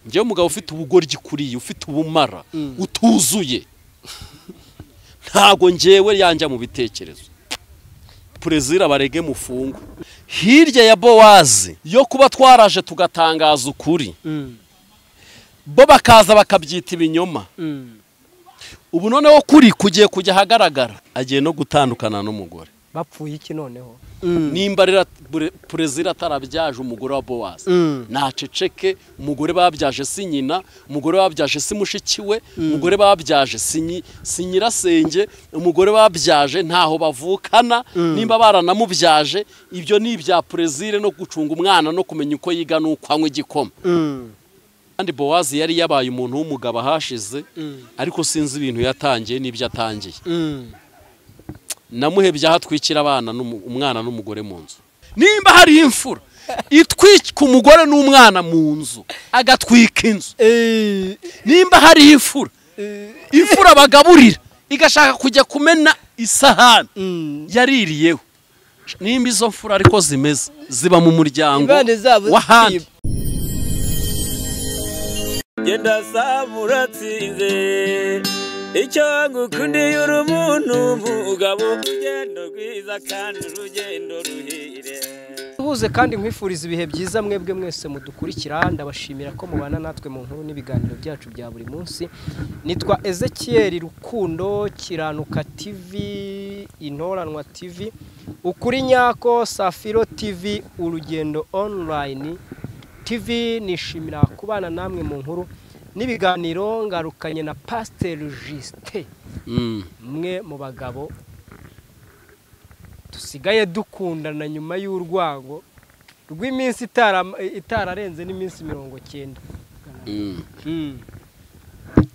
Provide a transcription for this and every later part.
Njyewe umugabo ufite ubugoryi kuriye, ufite ubumara, utuzuye, ntago njyewe yanjya mu bitekerezo. Perezida barege mufungo. Hirya ya Bowazi yo kuba twaraje tugatangaza ukuri, bo bakaza bakabyita ibinyoma. Ubu noneho kuri kugiye kujya ahagaragara, agiye no gutandukana n'umugore. Bapfuye iki noneho? Nimba rero Perezida atarabyaje umugore wa Bowazi, naceceke. Umugore babyaje si nyina, umugore babyaje si mushiki we, umugore babyaje si nyirasenge, umugore babyaje ntaho bavukana. Nimba baranamubyaje, ibyo ni ibya Perezida no gucunga umwana no kumenya uko yiga n'uko anywa igikoma. Kandi Bowazi yari yabaye umuntu w'umugabo ahashize, ariko sinzi ibintu yatangiye n'ibyo atangiye. Namuhebye aho atwikira abana, umwana n'umugore mu nzu. Nimba hari imfura itwika umugore n'umwana mu nzu, agatwika inzu. Nimba hari imfura, imfura bagaburira igashaka kujya kumena isahani yaririyeho. Nimba izo mfura ariko zimeze, ziba mu muryango w'ahandi. Genda samuratsinze icyo ngukundiye uri umuntu mugabo, urugendo rwiza kandi urugendo ruhire. Uhuze kandi nkwifuriza ibihe byiza mwebwe mwese mudukurikira. Ndabashimira ko mubana natwe mu nkuru n'ibiganiro byacu bya buri munsi. Nitwa Ezekiel Rukundo, Kiranuka TV, Intoranwa TV, Ukuri Nyako, Safiro TV, Urugendo Online TV. Nishimira kubana namwe mu nkuru n'ibiganiro. Ngarukanye na Pasteur Justin, umwe mu bagabo dusigaye dukundana nyuma y'urwango rw'iminsi itararenze n'iminsi 90.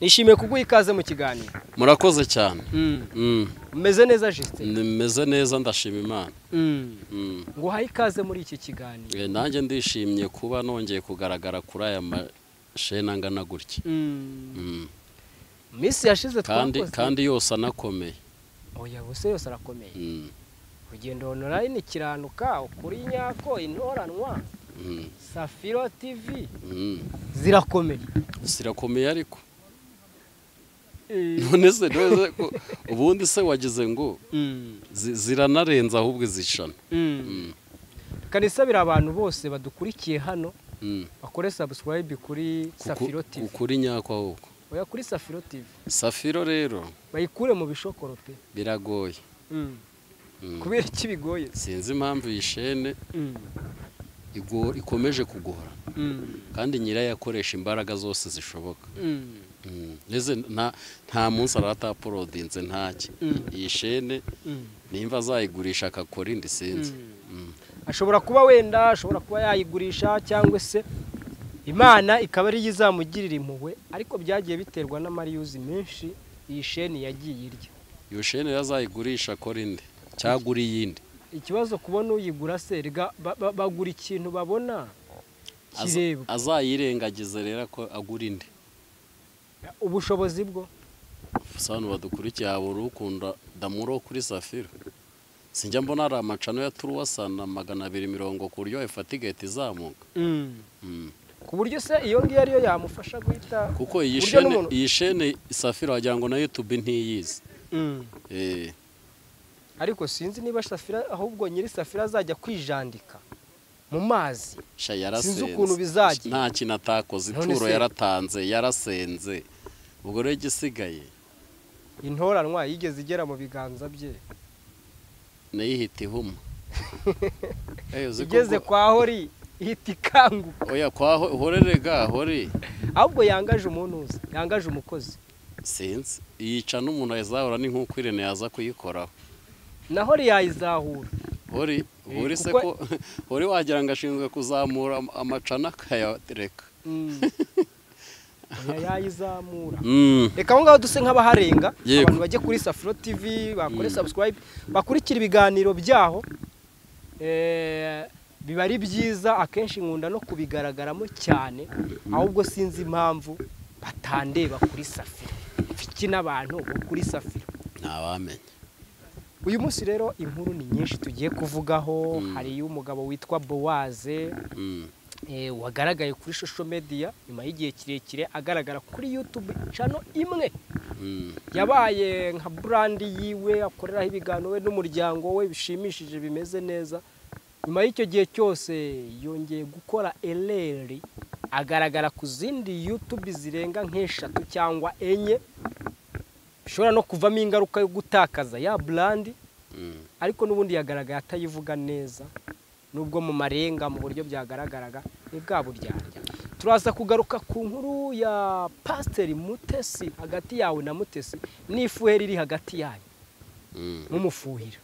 Nishimiye kuguha ikaze mu kiganiro. Murakoze cyane. Umeze neza Justin? Nimeze neza, ndashima Imana. Nguhaye ikaze muri iki kiganiro. Nanjye ndishimye kuba nongeye kugaragara kuri aya mashene angana gutya. Minsi yashize twakoze kandi yose anakomeye. Oya, bose yose arakomeye. Urugendo Online, Kiranuka, Ukuri Nyako, Intoranwa, Safiro TV zirakomeye. Zirakomeye ariko none se ubundi se wagize ngo ziranarenza ahubwo zishana. Kanisabira abantu bose badukurikiye hano bakore subscribe kuri Safiro TV. Ukuri Nyako ahubwo. Oya, kuri Safiro TV. Safiro rero bayikure mu bishokoro pe. Biragoye. Kubera iki bigoye? Sinzi impamvu iyi shene ikomeje kugora, kandi nyirayo akoresha imbaraga zose zishoboka. Ndetse nta munsi arataporodinze ntacyo. Iyi shene nimba azayigurisha akakora indi sinzi. Ashobora kuba wenda ashobora kuba yayigurisha, cyangwa se Imana ikaba ariyo izamugirira impuhwe, ariko byagiye biterwa n'amariyuzi menshi iyi shene yagiye irya. Iyo shene yazayigurisha akora indi cyangwa iyindi. Ikibazo kubona uyigura se bagura ikintu babona kirebwa. Azayirengagiza rero ko agura indi. Ubushobozi bwo abantu badukurikiye habura ukunda damuro kuri Safiro. Sinjya mbona ari amacano ya turuwasana 220 ku buryo ifata igahita izamuka. Ku buryo se iyo ngiyo ariyo yamufasha guhita, kuko iyi shene Safiro wagira ngo na YouTube ntiyizi. Ariko sinzi niba Safira ahubwo nyiri Safira azajya kwijandika mu mazi. Sinzi ukuntu bizajya. Nta kintu atakoze, ituro yaratanze, yarasenze. Ubwo rero igisigaye Intoranwa yigeze igera mu biganza bye, nayihita ihuma. Igeze kwa Hori ihita ikanguka. Oya, kwa Hori rega Hori ahubwo yangaje umuntu uzi, yangaje umukozi. Sinzi yica n'umuntu ayizahura, ni nkuko Irene yaza kuyikoraho. Na Hori yayizahura. Hori se ko Hori wagira ngo ashinzwe kuzamura amacana akayatereka. Oya, yayizamura. Reka aho ngaho duse nk'abaharenga, abantu bajye kuri Safiro TV bakore subscribe, bakurikira ibiganiro byaho. Biba ari byiza, akenshi nkunda no kubigaragaramo cyane, ahubwo sinzi impamvu batandeba kuri Safiro. Mfiki n'abantu bo kuri Safiro ntawamenya. Uyu munsi rero inkuru ni nyinshi tugiye kuvugaho. Hari umugabo witwa Bowaze. Wagaragaye kuri social media nyuma y'igihe kirekire agaragara kuri YouTube channel imwe. Yabaye nka brand yiwe, akoreraho ibiganiro we n'umuryango we bishimishije bimeze neza. Nyuma y'icyo gihe cyose yongeye gukora ereri, agaragara ku zindi YouTube zirenga nk'eshatu cyangwa enye, bishobora no kuvamo ingaruka yo gutakaza ya brand. Ariko n'ubundi yagaragaye atayivuga neza, nubwo mu marenga mu buryo byagaragaraga ni bwa buryarya. Turaza kugaruka ku nkuru ya Pasiteri Mutesi, hagati yawe na Mutesi n'ifuheri iri hagati yanyu mumufuhira.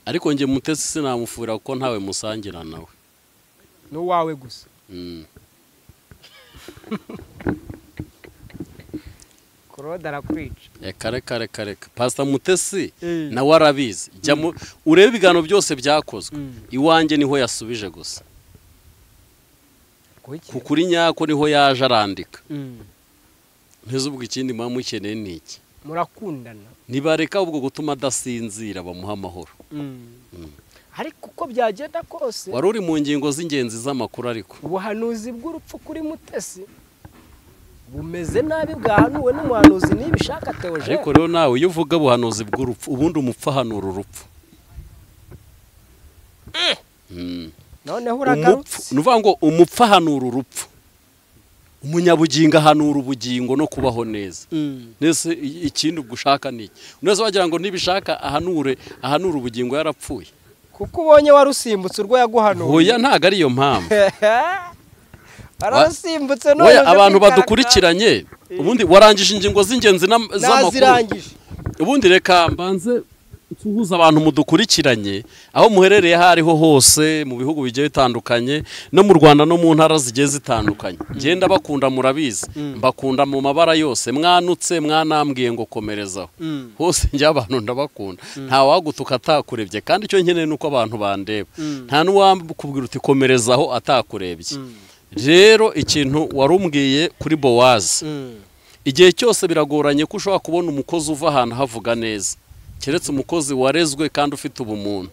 Ariko nge Mutesi sinamufuhira kuko ntawe musangira nawe, n'uwawe gusa. Claude arakwica. Reka reka reka, Pastor Mutesi nawe arabizi. Urebe ibiganiro byose byakozwe iwanjye niho yasubije gusa, kukuri nyako niho yaje arandika. Ntizubwo ikindi muba mukeneye ni iki? Murakundana. Nibareka ubwo gutuma adasinzira bamuha amahoro. Ariko uko byagenda kose wari uri mu ngingo z'ingenzi z'amakuru. Ariko ubuhanuzi bw'urupfu kuri Mutesi bumeze nabi, bwahanuwe n'umuhanuzi Nibishaka Theogene. Ariko rero nawe iyo uvuga buhanuzi bw'urupfu, ubundi umupfu ahanura urupfu. Noneho uragarutse. Nuvuga ngo umupfu ahanura urupfu, umunyabugingo ahanura ubugingo no kubaho neza. Nese ikindi ubwo ushaka ni iki? Nese wagira ngo Nibishaka ahanure ubugingo yarapfuye kuko ubonye warusimbutse urwo yaguhanuye. Hoya ntago ari yo mpamvu. Arasimbutse none abantu badukurikiranye. Ubundi warangije ingingo z'ingenzi z'amakuru. Ubundi reka mbanze nsuhuza abantu mudukurikiranye aho muherereye hariho hose mu bihugu bigiye bitandukanye, no mu Rwanda no mu ntara zigiye zitandukanye. Ngenda bakunda murabizi, mbakunda mu mabara yose, mwanutse mwanambwiye ngo komerezaho. Hose njye abantu ndabakunda, nta wagutuka atakurebye, kandi icyo nkeneye nuko abantu bandeba. Nta n'uwakubwira uti komerezaho atakurebye. Rero ikintu warumbwiye kuri Bowazi, igihe cyose biragoranye ko ushobora kubona umukozi uva ahantu havuga neza, keretse umukozi warezwe kandi ufite ubumuntu.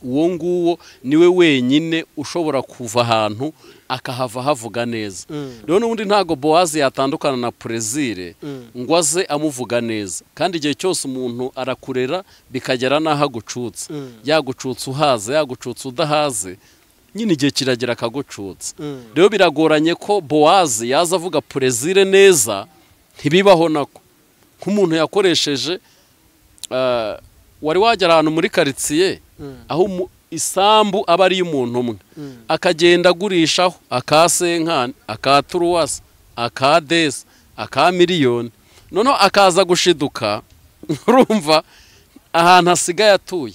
Uwo nguwo niwe wenyine ushobora kuva ahantu akahava havuga neza. Rero n'ubundi ntago Bowazi yatandukana na Plaisir ngo aze amuvuga neza, kandi igihe cyose umuntu arakurera bikagera n'aho agucutse, yagucutse uhaze, yagucutse udahaze, nyine igihe kiragera akagucutsa. Rero biragoranye ko Bowazi yaza avuga Plaisir neza, ntibibaho nako. Nk'umuntu yakoresheje wari wagera ahantu muri quartier aho isambu aba ari y'umuntu umwe, akagenda agurishaho aka senkani, aka turuwasi, aka desi, aka miliyoni, noneho akaza gushiduka urumva ahantu asigaye atuye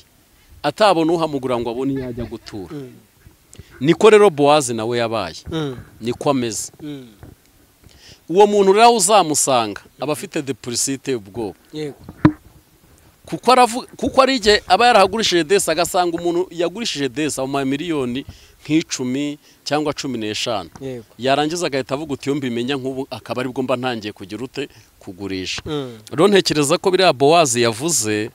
atabona uhamugura ngo abone iyo ajya gutura. Niko rero Bowazi nawe yabaye, niko ameze. Uwo muntu rero uzamusanga aba afite deprisite ubwoba. Kuko ari igihe aba yarahagurishije desi, agasanga umuntu yagurishije desi amuha miliyoni nk'icumi cyangwa 15, yarangiza agahita avuga uti iyo mbimenya nk'ubu akaba aribwo mba ntangiye kugira ute kugurisha. Rero ntekereza ko biriya Bowazi yavuze,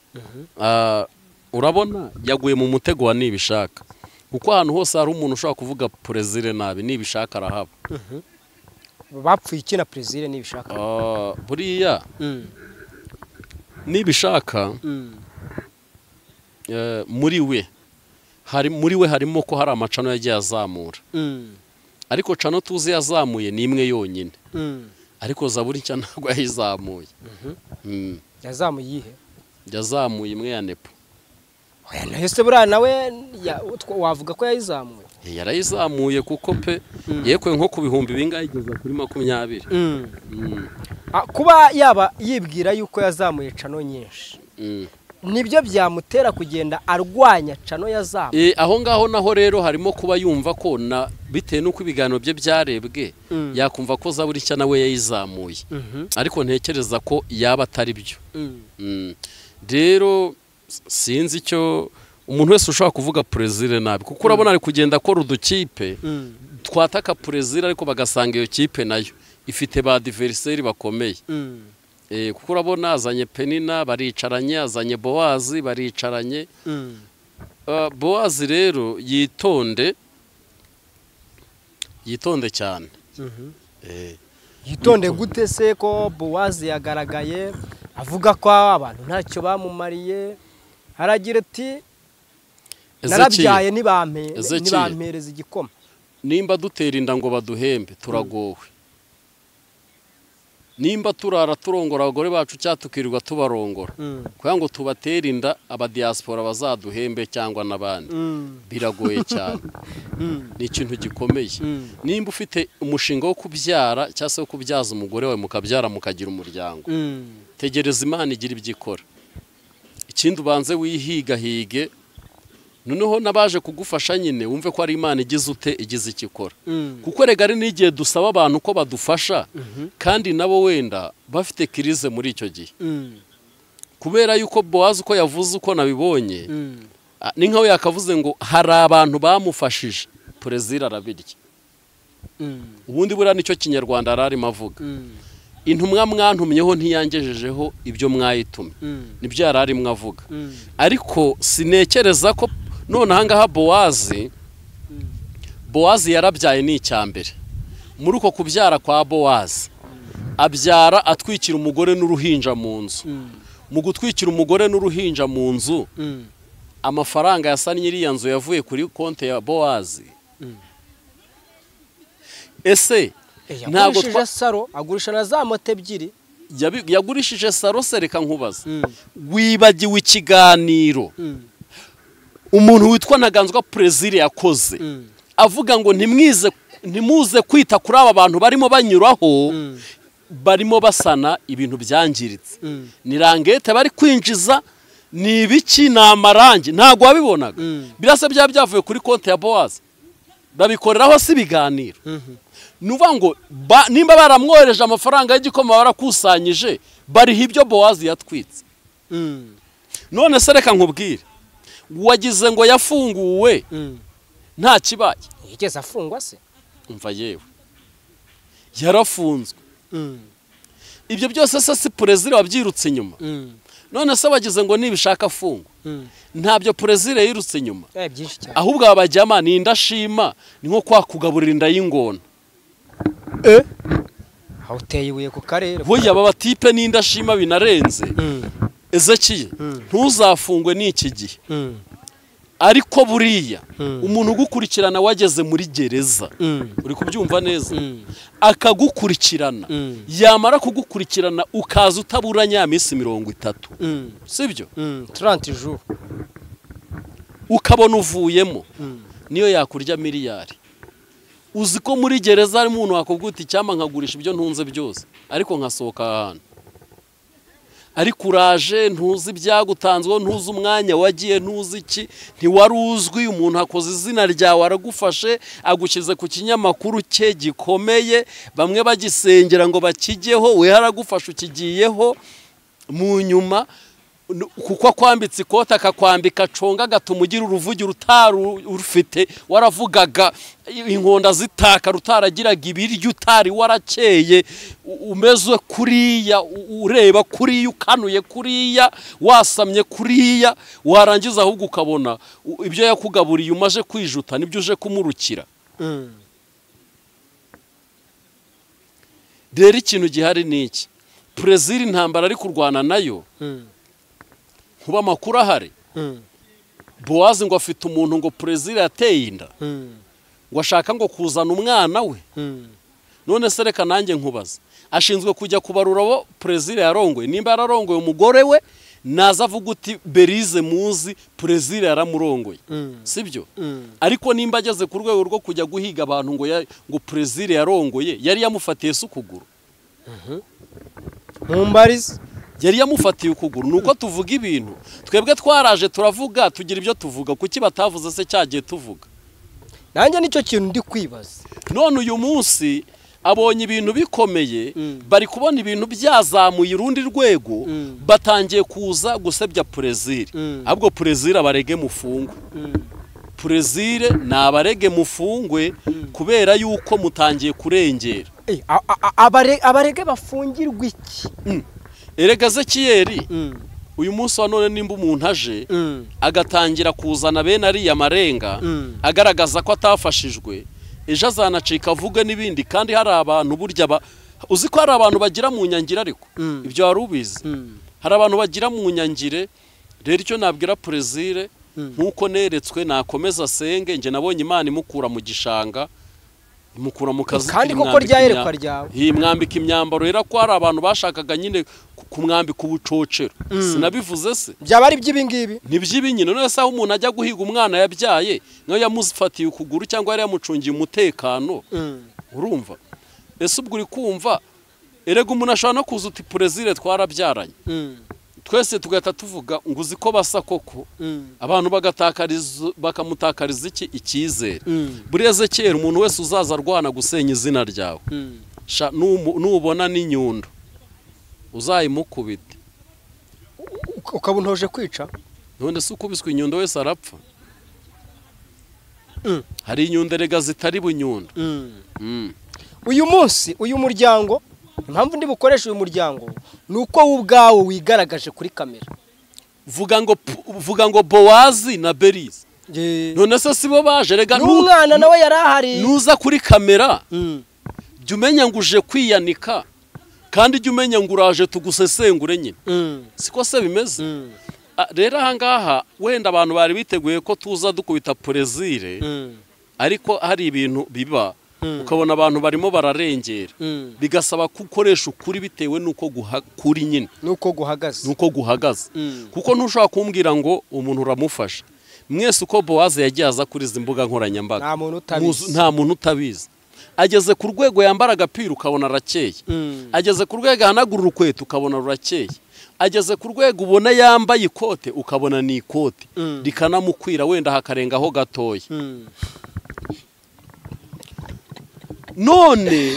urabona yaguye mu mutego wa Nibishaka, kuko ahantu hose hari umuntu ushobora kuvuga Plaisir nabi, Nibishaka arahaba. Bapfuye iki na Plaisir Nibishaka? Buriya Nibishaka muri we harimo ko hari amacano yagiye azamura, ariko cano tuzi yazamuye ni imwe yonyine, ariko Zaburi nshya ntabwo yayizamuye. Yazamuye iyihe? Yazamuye imwe ya Nepo. Ese buriya nawe wavuga ko yayizamuye? Yarayizamuye kuko pe yekwe nko ku bihumbi bingahe igeza kuri 20. Kuba yaba yibwira yuko yazamuye cano nyinshi, nibyo byamutera kugenda arwanya cano yazamuye. Aho ngaho naho rero harimo kuba yumva ko na bitewe n'uko ibiganiro bye byarebwe, yakumva ko Zaburi nshya nawe yayizamuye, ariko ntekereza ko yaba atari byo. Rero sinzi icyo umuntu wese ushobora kuvuga Plaisir nabi, kuko urabona ari kugenda akora udukipe twataka Plaisir, ariko bagasanga iyo kipe nayo ifite ba adversaire bakomeye. Kuko urabona azanye Penina baricaranye, azanye Bowazi baricaranye. Bowazi rero yitonde, Yitonde cyane. Yitonde gute se ko Bowazi yagaragaye avuga ko abantu ntacyo bamumariye, haragira ati narabyaye ntibampereza igikoma. Nimba dutera inda ngo baduhembe turagowe. Nimba turara turongora abagore bacu cyatukirirwa tubarongora kugira ngo tubatere inda abadiaspora bazaduhembe cyangwa n'abandi, biragoye cyane. Ni ikintu gikomeye. Nimba ufite umushinga wo kubyara cyangwa se wo kubyaza umugore wawe mukabyara mukagira umuryango, tegereza Imana igira ibyo ikora. Ikindi ubanze wihigahige, noneho nabaje kugufasha nyine wumve ko ari Imana igize ute igize ikikora. Kuko rega ari n'igihe dusaba abantu ko badufasha kandi nabo wenda bafite kirize muri icyo gihe. Kubera yuko Bowazi uko yavuze uko nabibonye, ni nkaho yakavuze ngo hari abantu bamufashije, Perezida arabirya. Ubundi buriya nicyo Kinyarwanda ararimo avuga. Intumwa mwantumyeho ntiyangejejeho ibyo mwayitumye, nibyo yararimo avuga. Ariko sinekereza ko none ahangaha Bowazi yarabyaye ni icyambere. Muri uko kubyara kwa Bowazi abyara atwikira umugore n'uruhinja mu nzu. Mu gutwikira umugore n'uruhinja mu nzu, amafaranga yasannye iriya nzu yavuye kuri konte ya Bowazi. Ese ntabwo saro agurisha na za moto ebyiri, yagurishije saro se? Reka nkubaza, wibagiwe ikiganiro umuntu witwa Ntaganzwa Perezida yakoze avuga ngo ntimuze kwita kuri aba bantu barimo banyuraho, barimo basana ibintu byangiritse, ni rangete bari kwinjiza, ni ibiki, ni amarangi, ntabwo wabibonaga. Birasa byaba byavuye kuri konti ya Bowazi, babikoreraho si ibiganiro. Nuvuga ngo nimba baramwohereje amafaranga y'igikoma barakusanyije, bariho ibyo Bowazi yatwitse. None se reka nkubwire, wagize ngo yafunguwe nta kibaye. Yigeze afungwa se? Umva yewe, yarafunzwe. Ibyo byose se si Perezida wabyirutse inyuma? None se bagize ngo nibishaka afungwa, ntabyo Perezida yirutse inyuma. Ahubwo abajyama ni indashima, ni nko kwa kugaburira inda y'ingona. Aho uteye ibuye ku karere. Hoya aba batipe ni indashima binarenze. Ezekiye ntuzafungwe n'iki gihe. Ariko buriya umuntu ugukurikirana wageze muri gereza, uri kubyumva neza, akagukurikirana, yamara kugukurikirana ukaza utaburanya minsi 30, sibyo? 30 jours ukabona uvuyemo, niyo yakurya miliyari. Uzi ko muri gereza hari umuntu wakubwira uti cyama nkagurisha ibyo ntunze byose ariko nkasohoka ahantu. Ariko uraje ntuzi ibyagutanzwe, ntuzi umwanya wagiye, ntuzi iki, ntiwari uzwi, umuntu akoze izina ryawe aragufashe agushyize ku kinyamakuru cye gikomeye, bamwe bagisengera ngo bakigeho, we aragufashe ukigiyeho mu nyuma, kuko akwambitse ikoti akakwambika conga agatuma ugira uruvugiro utari ufite, waravugaga inkonda zitaka, rutaragiraga ibiryo, utari warakeye, umeze kuriya, ureba kuriya, ukanuye kuriya, wasamye kuriya, warangiza ahubwo ukabona ibyo yakugaburiye umaje kwijuta nibyo uje kumurukira. Rero ikintu gihari ni iki, Perezida intambara ari kurwana nayo, nkuba amakuru ahari, Bowazi ngo afite umuntu ngo Perezida yateye inda, ngo ashaka ngo kuzana umwana we. None se reka nanjye nkubaza, ashinzwe kujya kubarura abo Perezida yarongoye. Nimba yararongoye umugore we, naza avuga uti Berize muzi Perezida yaramurongoye, sibyo? Ariko nimba ageze ku rwego rwo kujya guhiga abantu ngo Perezida yarongoye, yari yamufatiye se ukuguru? Mumbarize yari yamufatiye ukuguru. Nuko tuvuga ibintu twebwe twaraje turavuga tugira ibyo tuvuga, kuki batavuze se cyagiye tuvuga? Nanjye nicyo kintu ndi kwibaza. None uyu munsi abonye ibintu bikomeye, bari kubona ibintu byazamuye urundi rwego, batangiye kuza gusebya Perezida. Ahubwo Perezida barege mufungwe. Perezida nabarege mufungwe kubera yuko mutangiye kurengera. Abarege bafungirwa iki? Erega Ezekiyeli, uyu munsi wa none nimba umuntu aje agatangira kuzana bene ariya marenga agaragaza ko atafashijwe, Ejo azanacika avuga n'ibindi, kandi hari abantu burya uzi ko hari abantu bagira mu nyangire, ariko ibyo wari ubizi, hari abantu bagira mu nyangire. Rero icyo nabwira Plaisir, nkuko neretswe, nakomeza asenge. Nje nabonye Imana imukura mu gishanga, imukura mu kazi, kandi koko ryayerekwa ryawe imwambika imyambaro. Rero ko hari abantu bashakaga nyine kumwambika ubucocero, sinabivuze se byaba ari by'ibingibi nibyibinyine. None se aho umuntu ajya guhiga umwana yabyaye, nayo yamufatiye ukuguru cyangwa yari yamucungiye umutekano, urumva ese ubwo uri kumva? Erega umuntu ashobora no kuza uti Plaisir twarabyaranye, twese tugahita tuvuga ngo uzi ko basa koko, abantu bagatakariza, bakamutakariza iki icyizere. Buriya Ezekiyeli, umuntu wese uzaza arwana gusenya izina ryawe, nubona n'inyundo uzayimukubite. Ukaba untoje kwica? None se ukubiswe inyundo wese arapfa? Hari inyundo erega zitari bunyundo. Uyu munsi uyu muryango, impamvu ndi bukoresha uyu muryango ni uko wowe ubwawe wigaragaje kuri kamera. Vuga ngo Bowazi na Berize. None se sibo baje? Rega n'umwana nawe yarahari. Nuza kuri kamera jya umenya ngo uje kwiyanika, kandi jya umenya ngo uraje tugusesengure nyine, siko se bimeze? Rero aha ngaha wenda abantu bari biteguye ko tuza dukubita Plaisir, ariko hari ibintu biba ukabona abantu barimo bararengera, bigasaba gukoresha ukuri bitewe nuko kuri nyine, nuko guhagaze, nuko guhagaze. Kuko ntushobora kumbwira ngo umuntu uramufasha. Mwese uko Bowazi yagiye aza kuri izi mbuga nkoranyambaga, nta muntu utabizi. Ageze ku rwego yambara agapira ukabona arakeye, ageze ku rwego ahanagura urukweto ukabona rurakeye, ageze ku rwego ubona yambaye ikote ukabona ni ikote rikanamukwira, wenda hakarengaho gatoya. None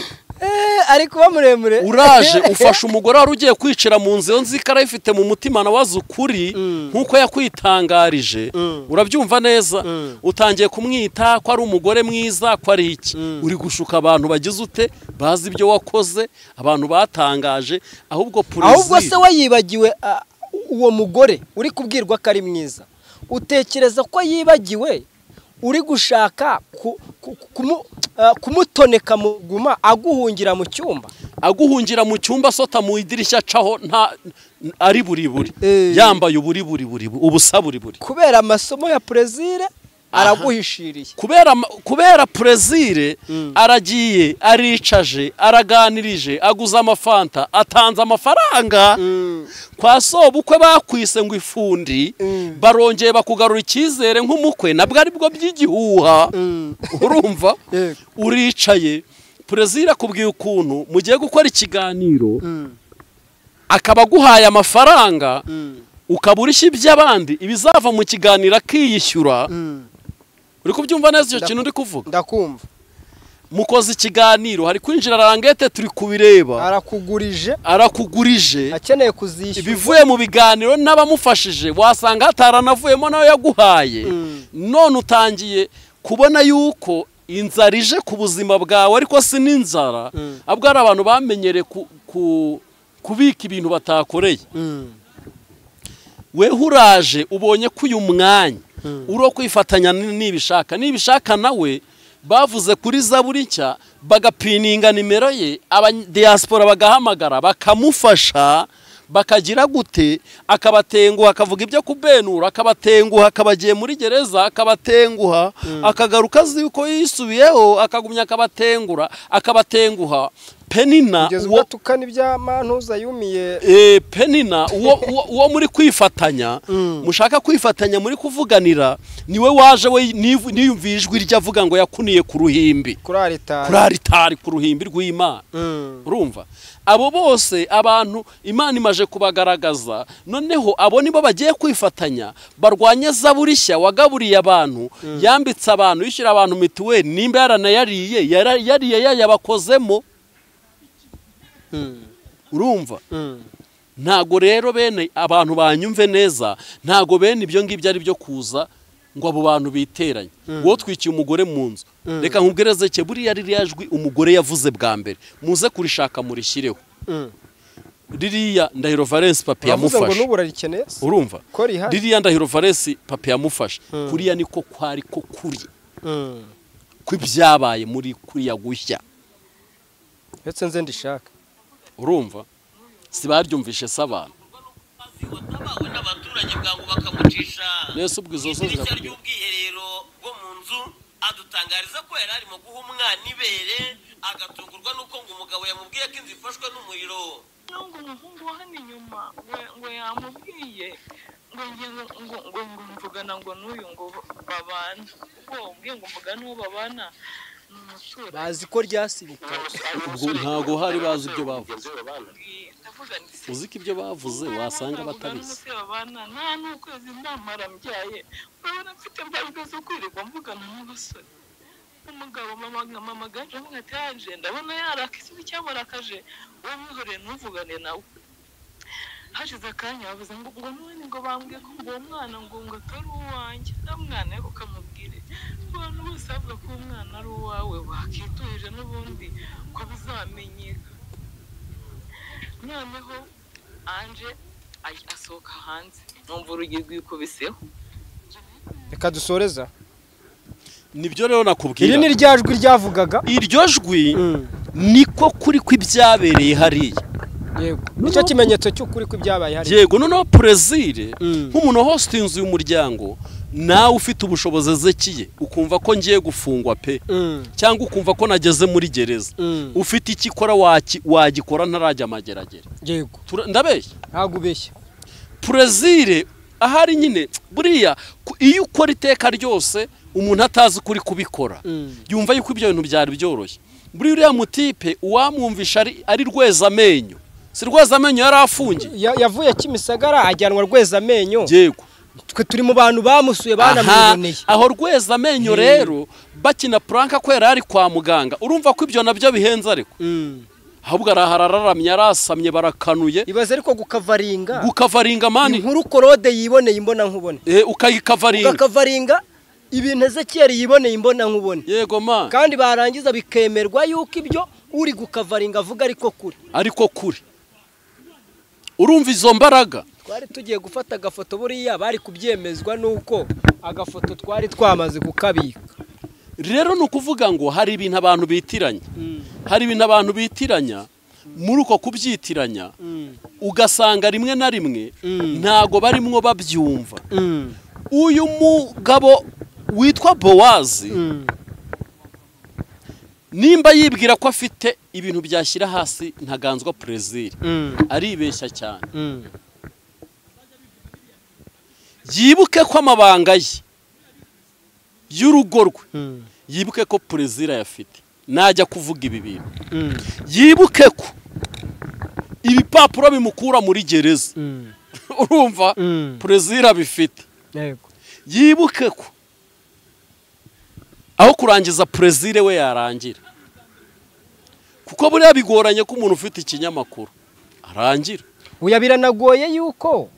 ari kuba muremure, uraje ufasha umugore wari ugiye kwicira mu nzu, nzi ko arayifite mu mutima na wazi ukuri nkuko yakwitangarije, urabyumva neza, utangiye kumwita ko ari umugore mwiza, ko ari iki, uri gushuka abantu bagize ute, bazi ibyo wakoze, abantu batangaje. Ahubwo Plaisir, ahubwo se we yibagiwe uwo mugore uri kubwirwa ko ari mwiza, utekereza ko yibagiwe uri gushaka kumutoneka muguma aguhungira mu cyumba, aguhungira mu cyumba asota mu idirishya acaho nta ari buri buri, yambaye uburi buri buri ubusa buri buri, kubera amasomo ya Plaisir araguhishiriye. Kubera Plaisir aragiye, aricaje, araganirije, aguza amafanta, atanze amafaranga kwa sobukwe bakwise ngo ifundi, barongeye bakugarura icyizere nk'umukwe, nabwo ari bwo by'igihuha. Urumva uricaye, Plaisir akubwiye ukuntu mugiye gukora ikiganiro, akaba aguhaye amafaranga, ukaba urishya iby'abandi, ibizava mu kiganiro akiyishyura. Uri kubyumva neza icyo kintu uri kuvuga? Ndakumva. Mukoze ikiganiro, hari kwinjira rangete, turi kubireba, arakugurije, akeneye kuzishyura ibivuye mu biganiro n'abamufashije, wasanga hataranavuyemo nawe yaguhaye. None utangiye kubona yuko inzara ije ku buzima bwawe, ariko si n'inzara, ahubwo hari abantu bamenyereye kubika ibintu batakoreye. Weho uraje ubonye ko uyu mwanya uro kwifatanya nibishaka, nibishaka nawe bavuze kuri Zaburi nshya, bagapininga nimero ye, aba diaspora bagahamagara bakamufasha, bakagira gute, akabatenguha, akavuga ibyo kubenura, akabatenguha, akabagiye muri gereza, akabatenguha, akagaruka azi yuko yisubiyeho, akagumya akabatengura, akabatenguha. Penina uwo tukana ibyamantuza yumiye, Penina uwo muri kwifatanya, mushaka kwifatanya muri kuvuganira, niwe waje we niyumviye ijwi rye avuga ngo yakuniye ku ruhimbi, kuri aritari, ku ruhimbi rw'Imana. Urumva abo bose abantu Imana imaje kubagaragaza, noneho abo nibo bagiye kwifatanya barwanye Zaburi nshya wagaburiye abantu, yambitse abantu, yishyura abantu mituweli, nimba yaranayariye, yariye yayabakozemo. Urumva ntago rero bene abantu banyumve neza, ntago bene ibyo ngibyo ari byo kuza ngo abo bantu biteranye. Wowe twikiye umugore mu nzu, reka nkubwireze cye, buriya ririya jwi umugore yavuze bwa mbere, muze kurishaka murishyireho. Ririya Ndahiro Valence papi yamufashe, urumva ririya Ndahiro Valence papi yamufashe, kuriya niko kwari ko kuri. kw'ibyabaye muri kuriya gushya. Ndetse nze ndishaka. Urumva si baryumvishe se abantu nese ubwo izo zo zirakubwira ubwiherero bwo mu nzu adutangariza ko yari arimo guha umwana ibere agatungurwa nuko ngo umugabo yamubwiye ko inzu ifashwe n'umuriro. Ngo umuhungu wa hano inyuma ngo yamubwiye ngo ngo ngo mvugana ngo n'uyu ngo babana, ubwo ubwiye ngo mvugana n'uwo babana ni umuturanyi. Bazi ko ryasibika ubwo ntago hari bazi ibyo bavuze. Uzi ko ibyo bavuze wasanga batabizi. Nta n'ukwezi ndamara mbyaye urabona mfite imbaraga zo kwirirwa mvugana n'abasore. Umugabo mama ganje avuga ati yaje ndabona yaraka isubi cyamurakaje uwo mwihoreye ntuvugane nawe. Hashize akanya bavuze ngo none ngo bambwiye ko ngo uwo mwana ngo atari uwanjye, nta mwana ukamubwire abantu bose bavuga ko uwo mwana ari uwawe wakituje n'ubundi ko bizamenyeka. Noneho Anje asohoka hanze numva urugi rwikubiseho. Reka dusoreza. Nibyo rero nakubwira. Iri ni rya jwi ryavugaga. Iryo jwi niko kuri kw'ibyabereye hariya. Yego. Nicyo kimenyetso cy'ukuri kw'ibyabaye hariya. Yego, noneho Plaisir nk'umuntu hostinze uyu muryango nawe ufite ubushobozi Ezekiye ukumva ko ngiye gufungwa pe cyangwa ukumva ko nageze muri gereza ufite icyo ikora wagikora ntarajya amageragere. Yego. Ndabeshya? Ntabwo ubeshya. Plaisir ahari nyine buriya iyo ukora iteka ryose umuntu atazi kuri kubikora yumva yuko ibyo bintu byari byoroshye. Buri uriya mutipe uwamwumvisha ari Rwezamenyo, si Rwezamenyo yari afungiye, yavuye Kimisagara ajyanwa Rwezamenyo. Yego. Twe turi mu bantu bamusuye banamwiboneye aho Rwezamenyo. Rero bakina prank ko yari ari kwa muganga, urumva ko ibyo nabyo bihenze ariko ahubwo arahararamye arasamye barakanuye. Ibaze ariko gukavaringa mani inkuru Korode yiboneye imbona nkubone, ukayikavaringa ibintu Ezekiel yiboneye imbona nkubone. Yego ma. Kandi barangiza bikemerwa yuko ibyo uri gukavaringa avuga ariko kuri. Urumva izo mbaraga. Twari tugiye gufata agafoto buriya bari kubyemezwa nuko agafoto twari twamaze kukabika. Rero ni ukuvuga ngo hari ibintu abantu bitiranya. Hari ibintu abantu bitiranya muri uko kubyitiranya ugasanga rimwe na rimwe ntago barimwo babyumva. Uyu mugabo witwa Bowazi nimba yibwira ko afite ibintu byashyira hasi Ntaganzwa Plaisir aribeshya cyane. Yibuke ko amabanga ye y'urugo rwe, yibuke ko Plaisir ayafite najya kuvuga ibi bintu, yibuke ko ibipapuro bimukura muri gereza urumva Plaisir abifite, yibuke ko aho kurangiza Plaisir we yarangira, kuko buriya bigoranye ko umuntu ufite ikinyamakuru arangira. Oya biranagoye yuko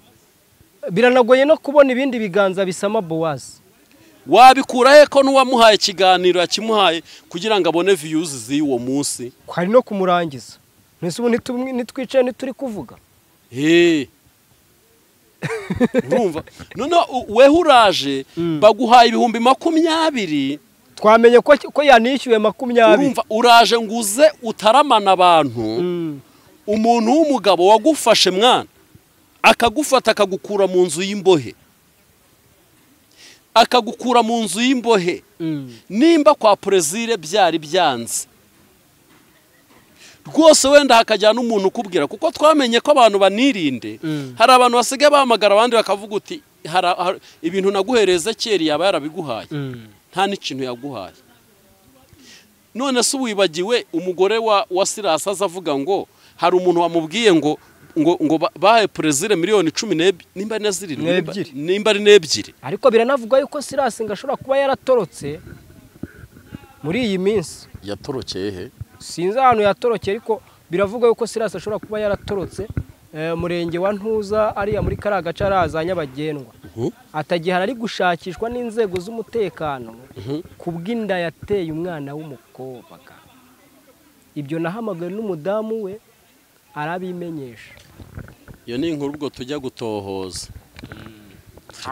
biranagoye no kubona ibindi biganza bisama Bowazi. Wabikura he ko n'uwamuhaye ikiganiro yakimuhaye kugira ngo abone views z'uwo munsi, hari no kumurangiza. Nese ubu nitwicaye nituri kuvuga. Urumva none weho uraje baguhaye 20,000 twamenye ko yanishyuwe 20. Urumva uraje nguze utaramana abantu, umuntu w'umugabo wagufashe mwana akagufata akagukura mu nzu y'imbohe, akagukura mu nzu y'imbohe. Nimba kwa Plaisir byari byanze rwose wenda hakajyana n'umuntu ukubwira, kuko twamenye ko abantu banirinde. Hari abantu basigaye bahamagara abandi bakavuga uti ibintu naguhereza kera yaba yarabiguhaye, nta n'ikintu yaguhaye. None se wibagiwe umugore wa Sirasa azavuga ngo hari umuntu wamubwiye ngo ngo bahe Plaisir miliyoni 12 nimba ari na 7 nimba ari 2. Ariko biranavugwa yuko Sirasa ngo ashobora kuba yaratorotse muri iyi minsi. Yatorokeye he? Sinzi ahantu yatorokeye, ariko biravugwa yuko Sirasa ashobora kuba yaratorotse murenge wa Ntuza ariya muri kariya gace araza Nyabagendwa, atagihara ari gushakishwa n'inzego z'umutekano kubw'inda yateye umwana w'umukobwa. Ibyo nahamagawe n'umudamu we arabimenyesha. Iyo ni inkuru ubwo tujya gutohoza,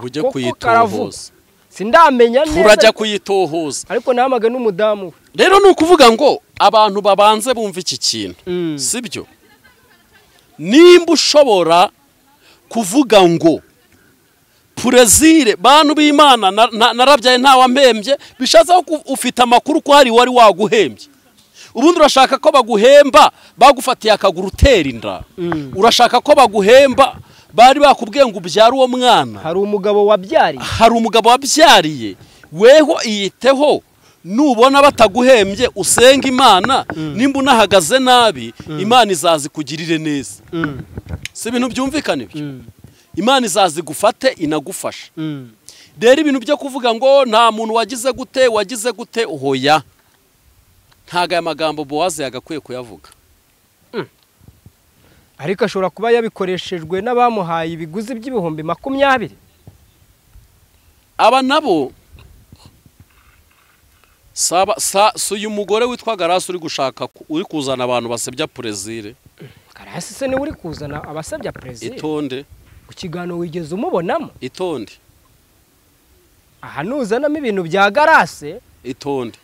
tujye kuyitohoza. Sindamenya neza. Turajya kuyitohoza. Ariko nahamaga n'umudamu we. Rero ni ukuvuga ngo abantu babanze bumva iki kintu. Sibyo? Nimba ushobora kuvuga ngo Plaisir bantu b'Imana narabyaye nta wampembye, bishatse ko ufite amakuru ko hari wari waguhembye. Ubundi urashaka ko baguhemba bagufatiye akaguru utera inda. Urashaka ko baguhemba bari bakubwiye ngo ubyare uwo mwana. Hari umugabo wabyariye. Hari umugabo wabyariye. Weho iyiteho, nubona bataguhembye usenga Imana, nimba unahagaze nabi Imana izazikugirire neza. Si ibintu byumvikana ibyo? Imana izazigufate inagufasha. Rero ibintu byo kuvuga ngo nta muntu wagize gute wagize gute, oya. Ntago aya magambo Bowazi yagakwiye kuyavuga. Ariko ashobora kuba yabikoreshejwe n'abamuhaye ibiguzi by'ibihumbi 20. Aba nabo saba si uyu mugore witwa Garasi uri gushaka uri kuzana abantu basebya Plaisir. Garasi se niwe uri kuzana abasebya Plaisir? Itonde. Ku kiganiro wigeze umubonamo? Itonde. Aha nuzanamo ibintu bya Garase. Itonde.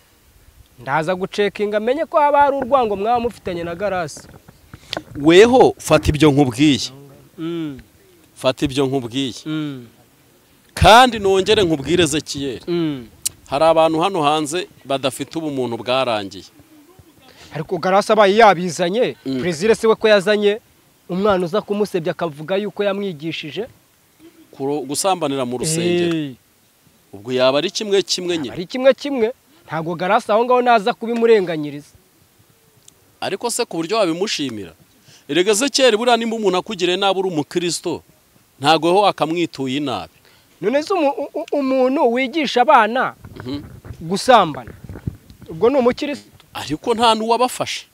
Ndaza gucekinga amenye ko haba hari urwango mwaba mufitanye na Garasi. Weho fata ibyo nkubwiye. Fata ibyo nkubwiye. Kandi nongere nkubwire Ezekiyeli. Hari abantu hano hanze badafite ubumuntu bwarangiye. Ariko Garasi abaye yabizanye, Plaisir se we ko yazanye umwana uza kumusebya akavuga yuko yamwigishije gusambanira mu rusengero. Ubwo yaba ari kimwe kimwe nyine. Ari kimwe kimwe. Ntago Garasi aho ngaho naza kubimurenganyiriza. Ariko se ku buryo wabimushimira? Erega Ezekiyeli buriya nimba umuntu akugiriye nabi uri umukristo, ntago ho akamwituye inabi. None se umuntu wigisha abana gusambana, ubwo ni umukristo? Ariko nta n'uwabafasha.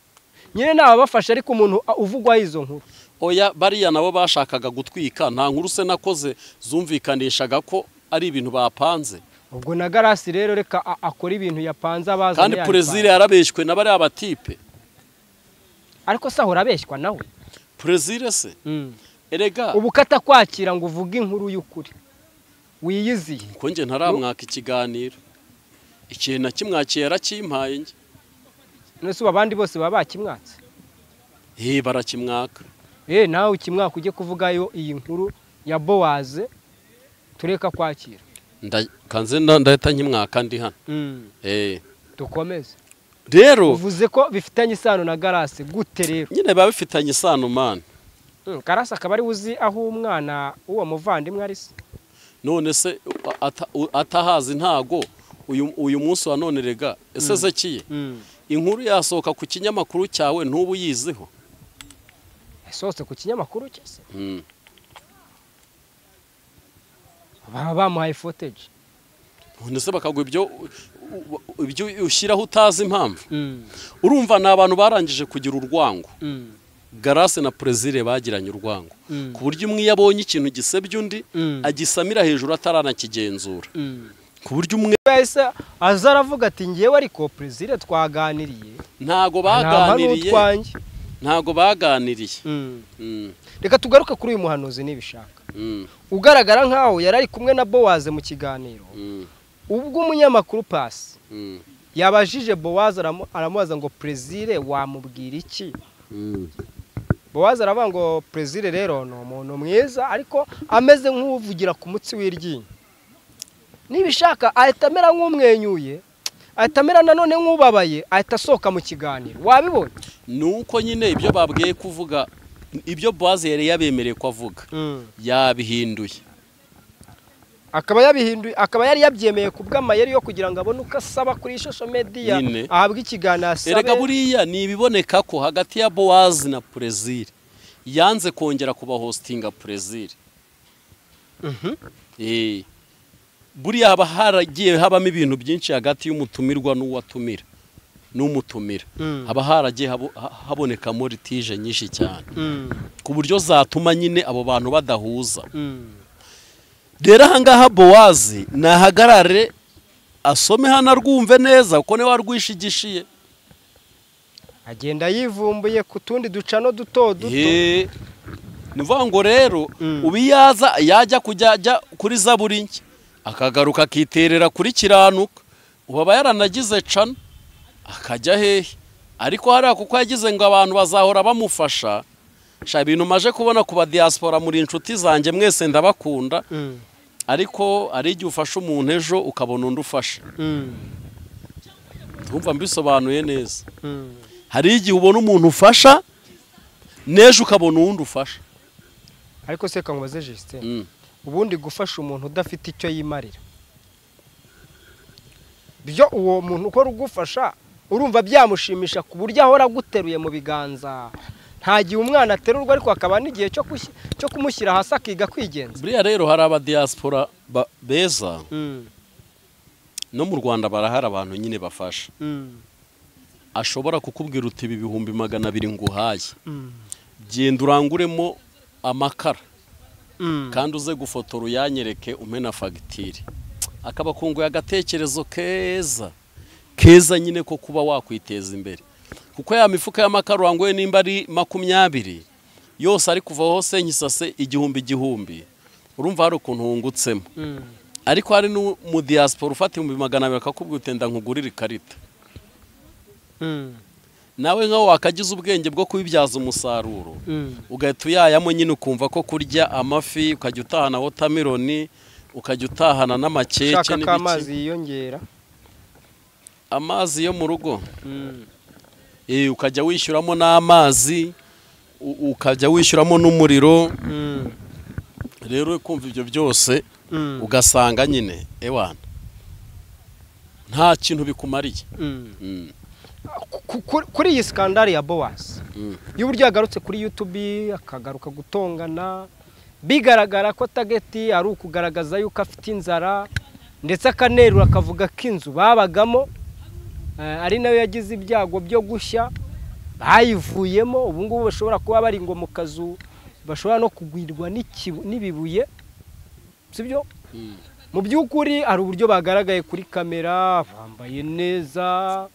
Nyine ntababafasha, ariko umuntu uvugwaho izo nkuru. Oya, bariya nabo bashakaga gutwika, nta nkuru se nakoze zumvikanishaga ko ari ibintu bapanze. Ubwo na Garasi rero reka akora ibintu yapanze abazanye. Kandi Plaisir yarabeshywe na bariya batipe. Ariko se ahora abeshywa nawe? Plaisir se? Erega ubu katakwakira ngo uvuge inkuru y'ukuri wiyiziye. Ko nje ntaramwaka ikiganiro. Ikintu nakimwakiye yarakimpaye nge. None se abandi bose baba bakimwatse? Barakimwaka. Nawe ukimwaka ujye kuvugayo iyi nkuru ya Bowaze tureka kwakira. Kanze ndahita nkimwaka ndi hano. Dukomeze. Rero uvuze ko bifitanye isano na Garasi gute rero? Nyine baba bifitanye isano man. Garasi akaba ari uzi aho umwana uwo muvandimwe ari se. None se atahazi ntago uyu munsi wa none rega ese Ezekiye inkuru yasohoka ku kinyamakuru cyawe ntubu yiziho? Yasohotse ku kinyamakuru cye se? Baba bamuhaye footage. None se bakagwa ibyo ushyiraho utazi impamvu? Urumva ni abantu barangije kugira urwango. Garasi na Plaisir bagiranye urwango ku buryo umwe yabonye ikintu gisebya undi agisamira hejuru ataranakigenzura. Ku buryo umwe wese aza aravuga ati ngewe ariko Plaisir twaganiriye. Ntago baganiriye. Ntago baganiriye. Reka tugaruke kuri uyu muhanuzi nibishaka. Ugaragara nkaho yari ari kumwe na Bowaze mu kiganiro. Ubwo umunyamakuru Pasi yabajije Bowaze aramubaza ngo Plaisir wamubwira iki? Bowaze aravuga ngo Plaisir rero ni umuntu mwiza ariko ameze nk'uvugira ku mutsi w'iryinyo. Nibishaka ahita amera nk'umwenyuye, ahita amera nanone nk'ubabaye, ahita asohoka mu kiganiro. Wabibonye? Nuko nyine ibyo babwiye kuvuga, ibyo Bowaze yari yabemereye ko avuga, yabihinduye. Akaba yabihinduye, akaba yari yabyemeye kubw'amayeri yo kugira ngo abone uko asaba kuri social media ahabwe ikiganiro asabe. Erega buriya ni ibiboneka ko hagati ya Bowaze na Plaisir yanze kongera kuba hostinga Plaisir. Buriya haba haragiye habamo ibintu byinshi hagati y'umutumirwa n'uwatumira n'umutumira. Haba haragiye habonekamo litige nyinshi cyane ku buryo zatuma nyine abo bantu badahuza. Rero aha ngaha Bowazi nahagarare asome hano arwumve neza kuko niwe warwishigishiye. Agenda yivumbuye ku tundi ducano duto duto. Ni ukuvuga ngo rero ubiyaza yajya kujya kuri Zaburi nshya Akagaruka akiterera kuri Kiranuka, ubu aba yaranagize cana akajya hehe. Ariko hariya kuko yagize ngo abantu bazahora bamufasha. Sha ibintu maje kubona ku ba diaspora, muri inshuti zanjye mwese ndabakunda, ariko ari igihe ufasha umuntu ejo ukabona undi ufasha. Ndumva mbisobanuye neza. Hari igihe ubona umuntu ufasha n'ejo ukabona uwundi ufasha. Ariko se kangubaze Justin, ubundi gufasha umuntu udafite icyo yimarira, byo uwo muntu ukora ugufasha urumva byamushimisha ku buryo ahora aguteruye mu biganza? Nta gihe umwana aterurwa, ariko akaba n'igihe cyo kumushyira hasi akiga kwigenza. Buriya rero hari aba diaspora beza, no mu Rwanda barahari abantu nyine bafasha. Ashobora kukubwira uti ibi 200,000 nguhaye, genda uranguremo amakara kandi uze gufotora uyanyereke umpe na fagitire. Akaba akunguye agatekerezo keza keza nyine ko kuba wakwiteza imbere, kuko ya mifuka y'amakara uranguye nimba ari 20 yose ari kuva hose nkisase 1000 1000, urumva hari ukuntu wungutsemo. Ariko hari n'umu diaspora ufata 200,000 akakubwira uti nda nkugurira ikarita. Nawe nkaho wakagize ubwenge bwo kubibyaza umusaruro, ugahita uyayamo nyine, ukumva ko kurya amafi, ukajya utahana watermelon, ukajya utahana n'amakeke n'ibiki. Amazi yiyongera, amazi yo mu rugo, ukajya wishyuramo n'amazi, ukajya wishyuramo n'umuriro. Rero kumva ibyo byose ugasanga nyine ewana nta kintu bikumariye. Kuri iyi skandali ya Boaz, y'uburyo yagarutse kuri YouTube akagaruka gutongana, bigaragara ko tageti ari ukugaragaza yuko afite inzara, ndetse akanerura akavuga ko inzu babagamo ari nayo yagize ibyago byo gushya bayivuyemo, ubu ngubu bashobora kuba bari ngo mu kazu bashobora no kugwirwa n'ibibuye, sibyo? Mu by'ukuri hari uburyo bagaragaye kuri kamera bambaye neza.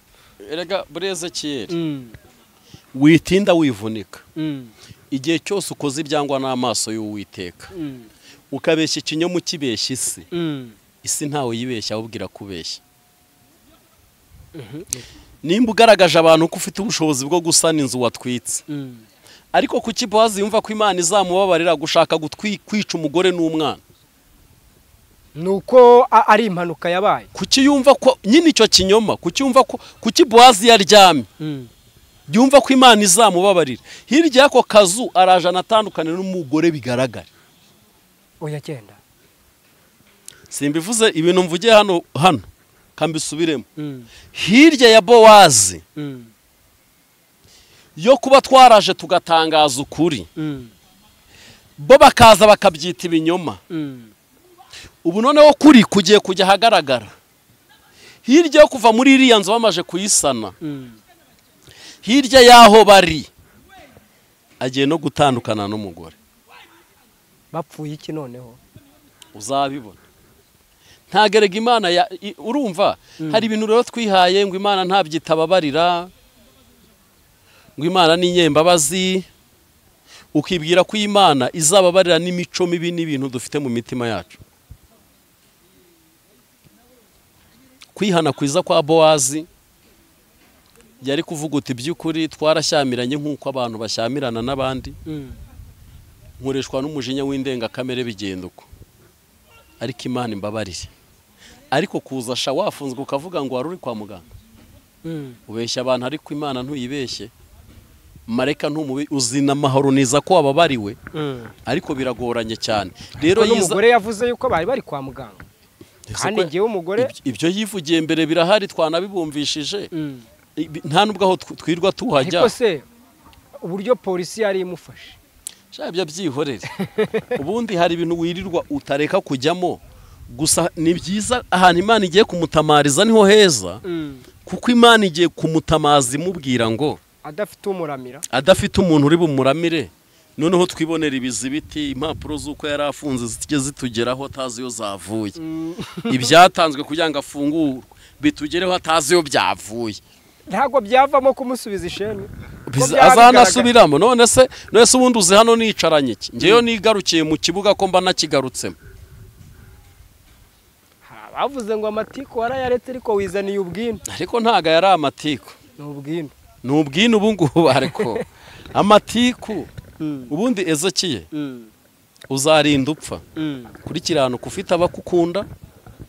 Erega Burezekiyeli, witinda wivunika. Igihe cyose ukoze ibyangwa n'amaso y'Uwiteka, ukabeshya ikinyoma ukibeshya isi, isi ntawe yibeshya ahubwo irakubeshya. Nimba ugaragaje abantu ko ufite ubushobozi bwo gusana inzu watwitse, ariko kuki Boaz yumva ko Imana izamubabarira gushaka kwica umugore n'umwana? Nuko ari impanuka yabaye. Kuki yumva ko nyine icyo kinyoma, kuki yumva ko, kuki Boaz yaryamye yumva ko Imana izamubabarira? Hirya y'ako kazu araje anatandukane n'umugore bigaragara. Oya genda. Simbivuze ibintu mvugiye hano hano kambisubiremo. Hirya ya Boaz yo kuba twaraje tugatangaza ukuri, bo bakaza bakabyita ibinyoma. Ubu noneho kuri kugiye kujya ahagaragara. Hirya yo kuva muri iriya nzu bamaje kuyisana, hirya y'aho bari agiye no gutandukana n'umugore. Bapfuye iki noneho? Uzabibona. Ntagerega Imana urumva hari ibintu rero twihaye ngo Imana ntabyitababarira, ngo Imana ni inyembabazi, ukibwira ko Imana izababarira n'imico mibi n'ibintu dufite mu mitima yacu. Kwihana kwiza kwa Boaz yari kuvuga uti by'ukuri twarashyamiranye nk'uko abantu bashyamirana n'abandi, nkoreshwa n'umujinya w'indengakamere bigenda uko, ariko Imana imbabarire. Ariko kuza sha wafunzwe ukavuga ngo wari uri kwa muganga, ubeshya abantu, ariko Imana ntuyibeshye, mareka ntumubi, uzina amahoro niza ko wababariwe, ariko biragoranye cyane. Rero n'umugore yavuze yuko bari bari kwa muganga, kandi ngiye umugore ibyo yivugiye mbere birahari, twanabibumvishije, nta nubwo aho twirwa tuhajya. Ariko se uburyo polisi yari imufashe, sha ibyo byihorere. Ubundi hari ibintu wirirwa utareka kujyamo, gusa ni byiza ahantu Imana igiye kumutamariza niho heza, kuko Imana igiye kumutamaza imubwira ngo adafite umuramira, adafite umuntu uri bumuramire. Noneho twibonera ibizibiti, impapuro z'uko yari afunze zijye zitugeraho atazi iyo zavuye, ibyatanzwe kugira ngo afungurwe bitugereho atazi iyo byavuye. Ntabwo byavamo kumusubiza isheni, azanasubiramo. None se ubundi uzi hano nicaranye iki? Ngeyo nigarukiye mu kibuga ko mba nakigarutsemo. Bavuze ngo amatiku warayaretse ariko wizaniye ubwino. Ariko ntago yari amatiku. Ni ubwino. Ni ubwino ubu ngubu ariko amatiku ubundi Ezekiye uzarinda upfa. Kurikirana ufite abakukunda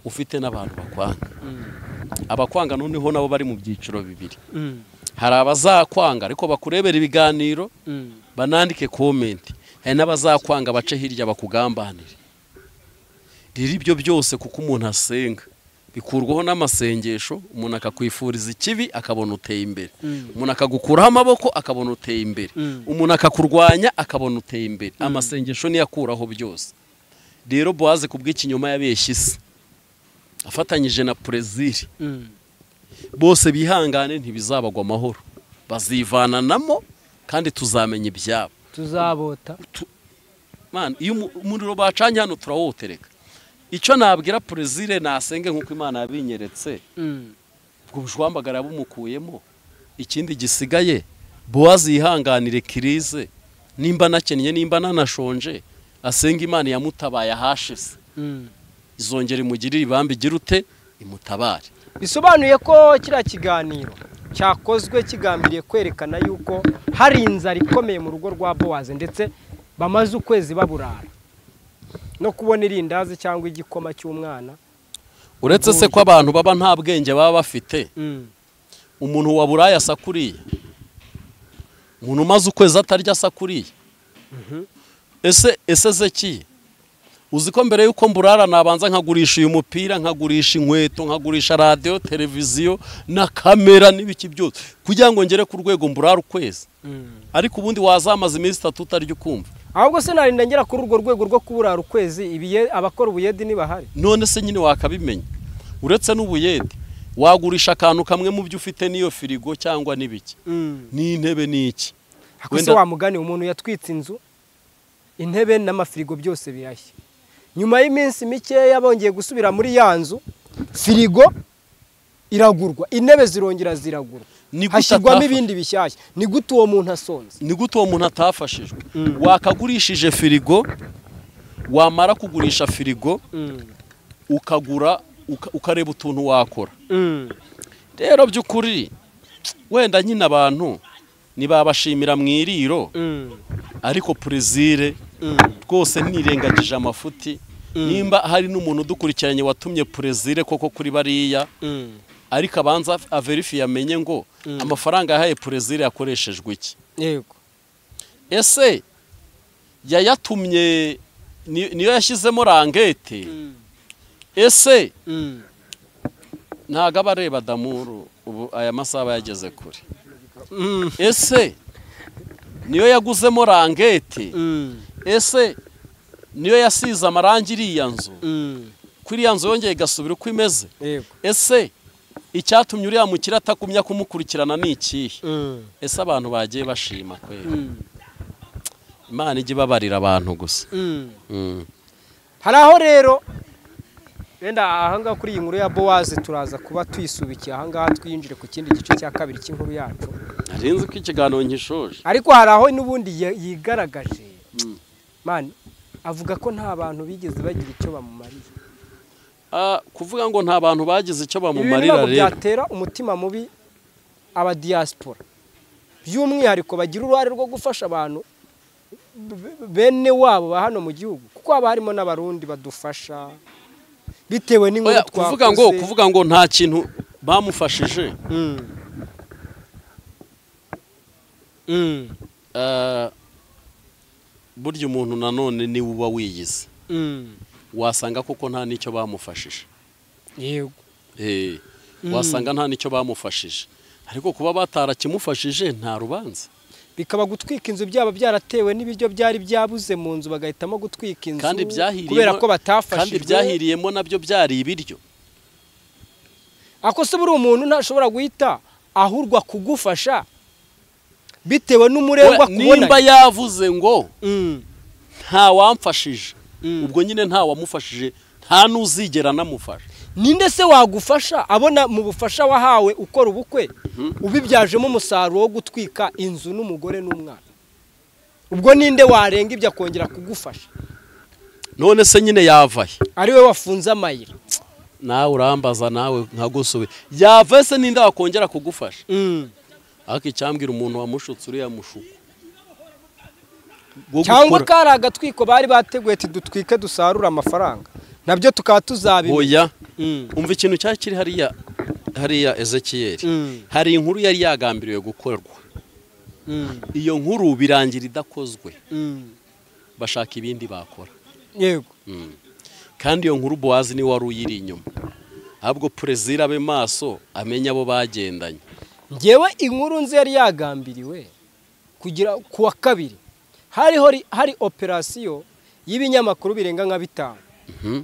ufite n'abantu bakwanga. Abakwanga noneho nabo bari mu byiciro bibiri. Hari abazakwanga ariko bakurebera ibiganiro banandike comment, hari n'abazakwanga bace hirya bakugambanire. Rero ibyo byose kuko umuntu asenga bikurwaho n'amasengesho, umuntu akakwifuriza ikibi akabona uteye imbere, umuntu akagukuraho amaboko akabona uteye imbere, umuntu akakurwanya akabona uteye imbere. Amasengesho niyo akuraho byose. Rero Bowazi kubw'ikinyoma yabeshye isi afatanyije na Prezire, bose bihangane ntibizabagwa amahoro, bazivananamo kandi tuzamenya ibyabo, tuzabota. Man, iyo umuriro bacanye hano turawotereka. Icyo nabwira Prezire nasenge nkuko Imana yabinyeretse, ubwo bushwambagara bumukuyemo. Ikindi gisigaye Bowazi yihanganire kirize, nimba nakennye nimba nanashonje asenga Imana yamutabaye ahashize, izongera imugirire ibambe igira ute imutabare. Bisobanuye ko kiriya kiganiro cyakozwe kigambiriye kwerekana yuko hari inzara ikomeye mu rugo rwa Bowazi, ndetse bamaze ukwezi baburara no kubona irindazi cyangwa igikoma cy'umwana. Uretse se ko abantu baba nta bwenge baba bafite, umuntu waburaye asakuriye, umuntu umaze ukwezi atarya asakuriye. Ese Ezekiye uzi ko mbere yuko mburara nabanza nkagurisha uyu mupira, nkagurisha inkweto, nkagurisha radio, televiziyo na kamera n'ibiki byose kugira ngo ngere ku rwego mburara ukwezi. Ariko ubundi wazamaza iminsi 3 utarya ukumva. Ahubwo se narinda ngera kuri urwo rwego rwo kuburara ukwezi, abakora ubuyedi nibahari. None se nyine wakabimenya. Uretse n'ubuyedi wagurisha akantu kamwe mu byo ufite niyo firigo cyangwa n'ibiki n'intebe n'iki. Wenda wa mugani umuntu yatwitse inzu, intebe n'amafirigo byose birashya. Nyuma y'iminsi mikeya bongeye gusubira muri ya nzu, firigo iragurwa, intebe zirongera ziragurwa, hashyirwamo ibindi bishyashya. Ni gute uwo muntu asonze? Ni gute uwo muntu atafashijwe? Wakagurishije firigo, wamara kugurisha firigo ukagura ukareba utuntu wakora. Rero by'ukuri wenda nyine abantu nibabashimira mu iriro, ariko Prezire rwose nirengagije amafuti. Nimba hari n'umuntu udukurikiranye watumye Prezire koko kuri bariya, ariko abanza averifiye amenye ngo amafaranga yahaye Prezire yakoreshejwe iki. Yego. Ese yayatumye niyo yashyizemo rangete? Ese ntago abareba Damuru ubu aya masaha yageze kure. Ese niyo yaguzemo rangete? Ese niyo yasize amarangi iriya nzu? Kuri ya nzu yongeye igasubira uko imeze? Ese icyatumye uriya mukira atakumya kumukurikirana ni ikihe? Ese abantu bagiye bashima kwera? Imana ijye ibabarira abantu gusa. Hari aho rero wenda ahangaha kuri iyi nkuru ya Bowazi turaza kuba tuyisubikiye ahangaha, twinjire ku kindi gice cya kabiri cy'inkuru yacu. Narinzi ko ikiganiro nkishoje, ariko hari aho n'ubundi yigaragaje. Man, avuga ko nta bantu bigeze bagira icyo bamumarira. Kuvuga ngo nta bantu bagize icyo bamumarira rero byatera umutima mubi aba diaspora, by'umwihariko bagira uruhare rwo gufasha abantu bene wabo ba hano mu gihugu, kuko haba harimo n'abarundi badufasha bitewe n'inkuru twakoze. Kuvuga ngo nta kintu bamufashije, burya umuntu nanone ni uba wiyize, wasanga koko nta nicyo bamufashije. Yego. Wasanga nta nicyo bamufashije, ariko kuba batarakimufashije nta rubanza. Bikaba gutwika inzu byaba byaratewe n'ibiryo byari byabuze mu nzu bagahitamo gutwika inzu kandi kubera ko batafashijwe, kandi byahiriyemo nabyo byari ibiryo. Ako se buri umuntu ntashobora guhita ahurwa kugufasha bitewe n'umurengwa kubona. Nimba yavuze ngo nta wamfashije, ubwo nyine nta wamufashije, nta n'uzigera namufasha. Ninde se wagufasha abona mu bufasha wahawe ukora ubukwe ubibyajemo umusaruro wo gutwika inzu n'umugore n'umwana? Ubwo ninde warenga ibyo akongera kugufasha? None se nyine yavaye ari we wafunze amayira. Nawe urambaza nawe nkagusube yava se ninde wakongera kugufasha? Ariko icyambwira umuntu wamushutse uriya mushuko cyangwa kari agatwiko bari bateguye ati dutwike dusarura amafaranga nabyo tukaba tuzabimenya. Oya, umva ikintu cyari kiri hariya Ezekiel, hari inkuru yari yagambiriwe gukorwa, iyo nkuru birangira idakozwe, bashaka ibindi bakora. Yego. Kandi iyo nkuru Bowazi ni wari uyiri inyuma, ahubwo Perezida abe maso amenye abo bagendanye. Ngewe inkuru nzi yari yagambiriwe kugira kuwa kabiri hari operasiyo y'ibinyamakuru birenga nka 5.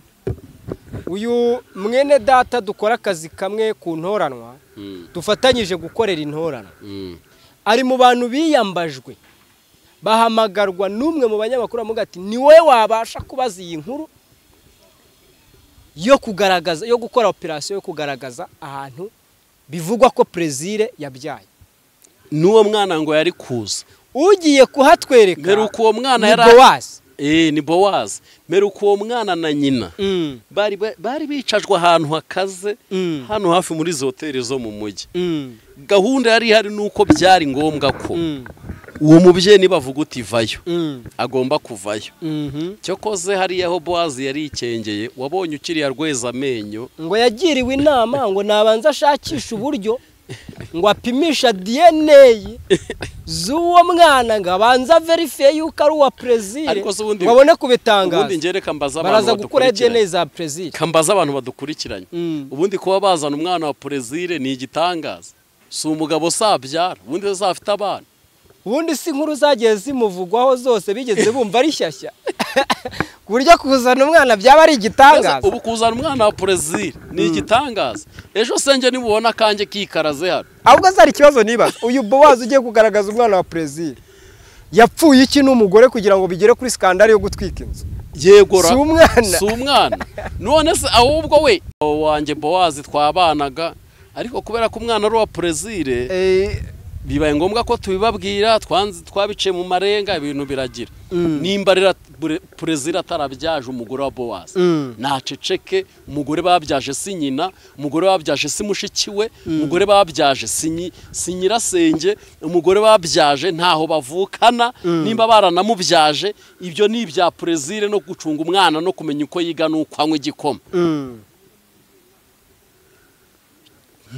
Uyu mwene data dukora akazi kamwe ku ntoranwa, dufatanyije gukorera intoranwa, ari mu bantu biyambajwe bahamagarwa n'umwe mu banyamakuru amuga ati ni wowe wabasha kubaza iyi nkuru yo kugaragaza, yo gukora operasiyo yo kugaragaza ahantu bivugwa ko Perezida yabyaye. N'uwo mwana ngo yari kuza ugiye kuhatwereka meruko uwo mwana yari Bowazi. Ni Bowazi. Meruko uwo mwana na nyina bari bicajwe ahantu hakaze, hano hafi muri izo hoteli zo mu mujyi. Gahunda yari ihari nuko byari ngombwa ko uwo mubyeyi nibavuga uti vayo agomba kuvayo. Cyokoze hariya ho Bowazi yari ikengeye, wabonye ukiriya rweza amenyo ngo yagiriwe inama ngo nabanza ashakisha uburyo ngo apimisha DNA z'uwo mwana ngo abanza verify yuko ari uwa Perezida, ngo abone kubitangaza. Ubundi ngereka mbaza abantu badukurikiranye, DNA za Perezida kambaza abantu badukurikiranye. Ubundi kuba bazana umwana wa Perezida ni igitangaza, si umugabo sabyara, ubundi azafite abana. Ubundi si inkuru zagiye zimuvugwaho zose bigeze bumva ari shyashya ku buryo kuzana umwana byaba ari igitangaza. Ubu kuzana umwana wa Perezida ni igitangaza. Ejo senge nibubona kanjye kikaraze hano. Ahubwo zari ikibazo nibaza, uyu Bowazi ugiye kugaragaza umwana wa Perezida yapfuye iki n'umugore kugira ngo bigere kuri skandale yo gutwika inzu? Yegora si umwana, si umwana. None se ahubwo we wanjye Bowazi twabanaga, ariko kubera ko umwana ari uwa Perezida bibaye ngombwa ko tubibabwira, twabiciye mu marenga ibintu biragira. Nimba rero Perezida atarabyaje umugore wa Bowazi, naceceke. Umugore babyaje si nyina, umugore babyaje si mushiki we, umugore babyaje si nyirasenge, umugore babyaje ntaho bavukana. Nimba baranamubyaje ibyo ni ibya Perezida no gucunga umwana no kumenya uko yiga n'uko anywa igikoma.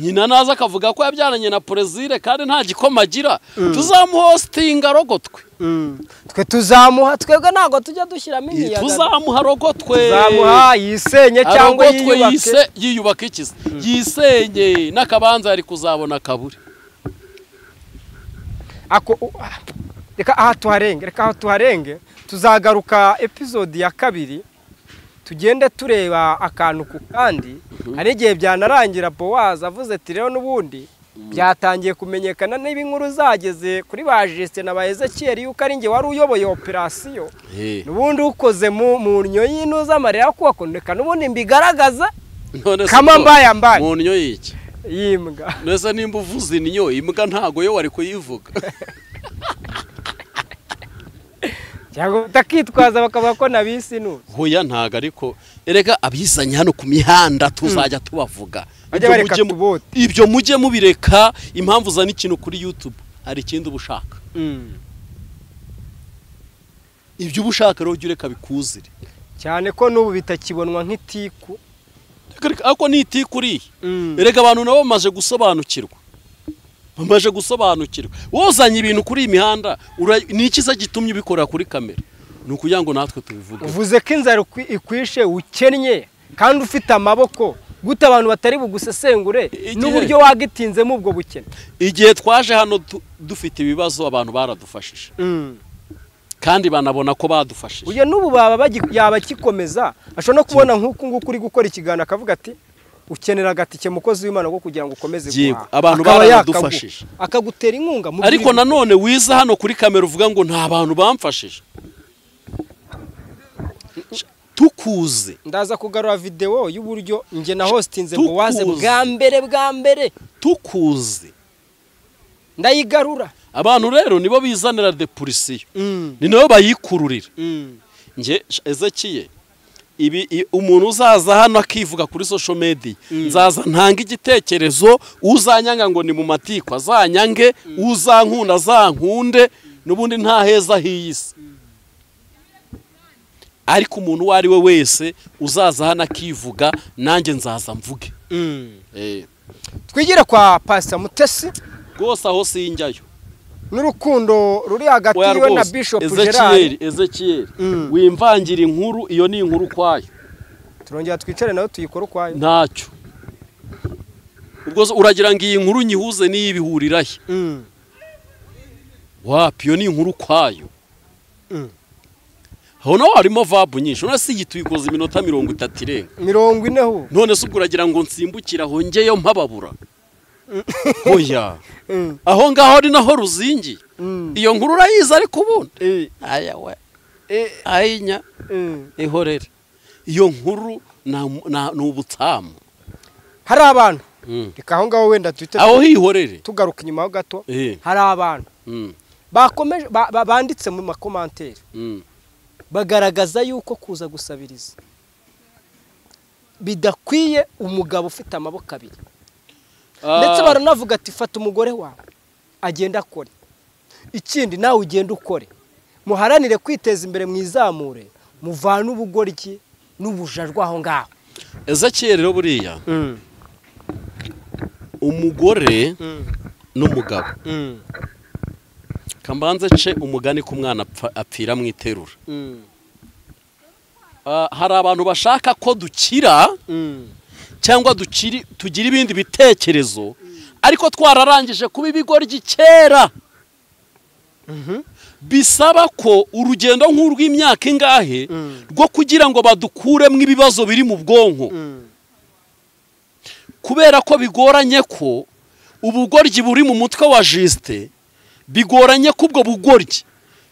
Nyina naza akavuga ko yabyaranye na Perezida kandi nta gikoma agira, tuzamuhostinga rogotwe. Twe tuzamuha, twebwe ntago tujya dushyiramo imiyaga. Tuzamuha rogotwe, tuzamuha yisenye cyangwa yiyubake. Yiyubake ikize, yisenye n'akabanza yari kuzabona kaburi. Ako reka aha tuharenge, reka aha tuharenge, tuzagaruka episode ya 2 tugende tureba akantu ku kandi. Hari igihe byanarangira Bowazi avuze ati rero n'ubundi byatangiye kumenyekana niba inkuru zageze kuri ba Justin na ba Ezekiel yuko ari nge wari uyoboye operasiyo, n'ubundi ukoze mu nnyo y'intuza amarira kuwakondeka n'ubundi mbigaragaza kama mbaya mbaye mu nnyo y'iki yimbwa. Nese nimba uvuze innyo imbwa ntago yo wari kuyivuga cyangwa utakitwaza bakavuga ko nabisi nu. Hoya ntago, ariko erega abizanye hano ku mihanda tuzajya tubavuga. Ibyo mujye mubireka. Impamvu uzana ikintu kuri YouTube hari ikindi ubushaka. Ibyo ubushaka rero ujye ureka bikuzire, cyane ko n'ubu bitakibonwa nk'itiku. Ariko ni itiku uriya. Erega abantu nabo bamaze gusobanukirwa, bamaze gusobanukirwa. Wozanye ibintu kuri iyi mihanda ni ikiza gitumye ubikora kuri kamera, ni ukugira ngo natwe tubivuge. Uvuze ko inzara ikwishe ukennye kandi ufite amaboko, gute abantu batari bugusesengure n'uburyo wagitinzemo ubwo bukene? Igihe twaje hano dufite ibibazo abantu baradufashije, kandi banabona ko badufashije. Uyo n'ubu baba yaba kikomeza ashobora no kubona nk'uku nguku uri gukora ikiganiro akavuga ati ukenera agatike mukozi w'Imana ko kugira ngo ukomeze guhaha. Abantu baradufashije akagutera inkunga. Ariko nanone wiza hano kuri kamera uvuga ngo nta bantu bamfashije, tukuze. Ndaza kugarura video y'uburyo nge na hostinze Bowazi bwa mbere tukuze, ndayigarura. Abantu rero nibo bizanira depurisiyo, ni nabo bayikururira. Nge Ezekiel Ibi umuntu uzaza hano akivuga kuri social media, nzaza ntanga igitekerezo, uzanyanga ngo ni mu matiko azanyange, uzankunda azankunde, n'ubundi nta heza hiyisi. Ariko umuntu uwo ari we wese uzaza hano akivuga, nanjye nzaza mvuge. Twigire kwa Pastor Mutesi rwose, aho sinjyayo n'urukundo ruri hagati yiwe na Bishop Gerard. Ezekiel wimvangira inkuru, iyo ni inkuru kwayo. Turongera twicare nawe tuyikora ukwayo. Ntacyo. Ubwo uragira ngo iyi nkuru nyihuze n'iyibihurirahe? Wapi, iyo ni inkuru kwayo. Aho naho harimo vabu nyinshi. None se iyi tuyikoze iminota 30 irenga. 40 ho. None se ubwo uragira ngo nsimbukira aho ngeyo mpababura? Oya. Aho ngaho ari naho ruzingi. Iyo nkuru urayizi ariko ubundi. Aya we. Ayinya. Ihorere. Iyo nkuru na ubutsamu. Hari abantu. Reka aho ngaho wenda twite. Aho hihorere. Tugaruka inyuma ho gato. Hari abantu. Bakomeje banditse mu makomantere. Bagaragaza yuko kuza gusabiriza bidakwiye umugabo ufite amaboko abiri. Ndetse baranavuga ati fata umugore wawe agenda akore, ikindi nawe ugenda ukore, muharanire kwiteza imbere, mwizamure, muvane ubugoryi n'ubujajwa aho ngaho. Ezekiel rero buriya umugore n'umugabo, kambanze ce umugani ku mwana apfira mu iterura. Hari abantu bashaka ko dukira cyangwa tugira ibindi bitekerezo, ariko twararangije kuba ibigoryi kera. Bisaba ko urugendo nk'urw'imyaka ingahe rwo kugira ngo badukuremo ibibazo biri mu bwonko, kubera ko bigoranye ko ubugoryi buri mu mutwe wa Justin, bigoranye ko ubwo bugoryi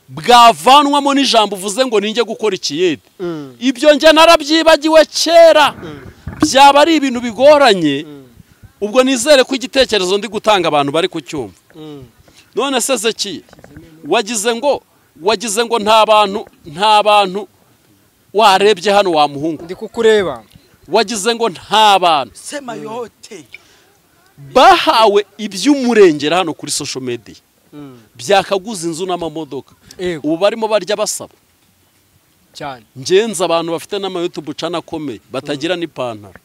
bwavanwamo n'ijambo uvuze ngo ninjye gukora ikiyede. Ibyo njye narabyibagiwe kera. Byaba ari ibintu bigoranye. Ubwo nizere ko igitekerezo ndi gutanga abantu bari kucyumva. None se Ezekiel, wagize ngo nta bantu warebye hano wa muhungu? Ndi kukureba. Wagize ngo nta bantu sema yote bahawe iby'umurengera hano kuri social media byakaguza inzu n'amamodoka, ubu barimo barya basaba cyane. Ngenza abantu bafite n'ama YouTube channel akomeye batagira n'ipantaro.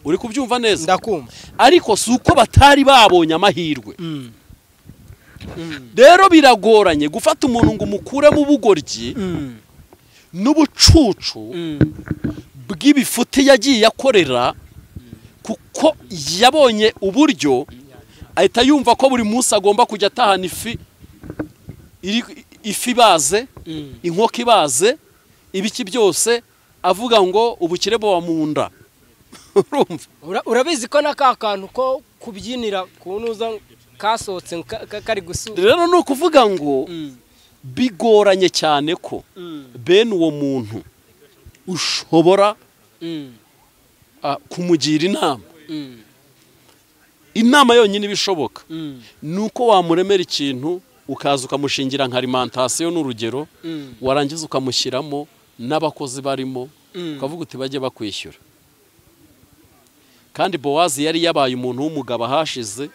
Uri kubyumva neza? Ndakumva. Ariko si uko batari babonye amahirwe. Rero biragoranye gufata umuntu ngo umukuremo ubugoryi n'ubucucu bw'ibifuti yagiye akorera, kuko yabonye uburyo ahita yumva ko buri munsi agomba kujya atahana ifi ibaze, inkoko ibaze, ibiki byose, avuga ngo ubukire buba mu nda. Urabizi ko naka kantu ko kubyinira kunuza kasohotse kari gusu. Rero ni ukuvuga ngo bigoranye cyane ko bene uwo muntu ushobora kumugira inama. Inama yonyine ibishoboka nuko wamuremera ikintu ukaza ukamushingira nka alimentation n'urugero, warangiza ukamushyiramo n'abakozi barimo, ukavuga uti bajye bakwishyura. Kandi Bowazi yari yabaye umuntu w'umugabo ahashize,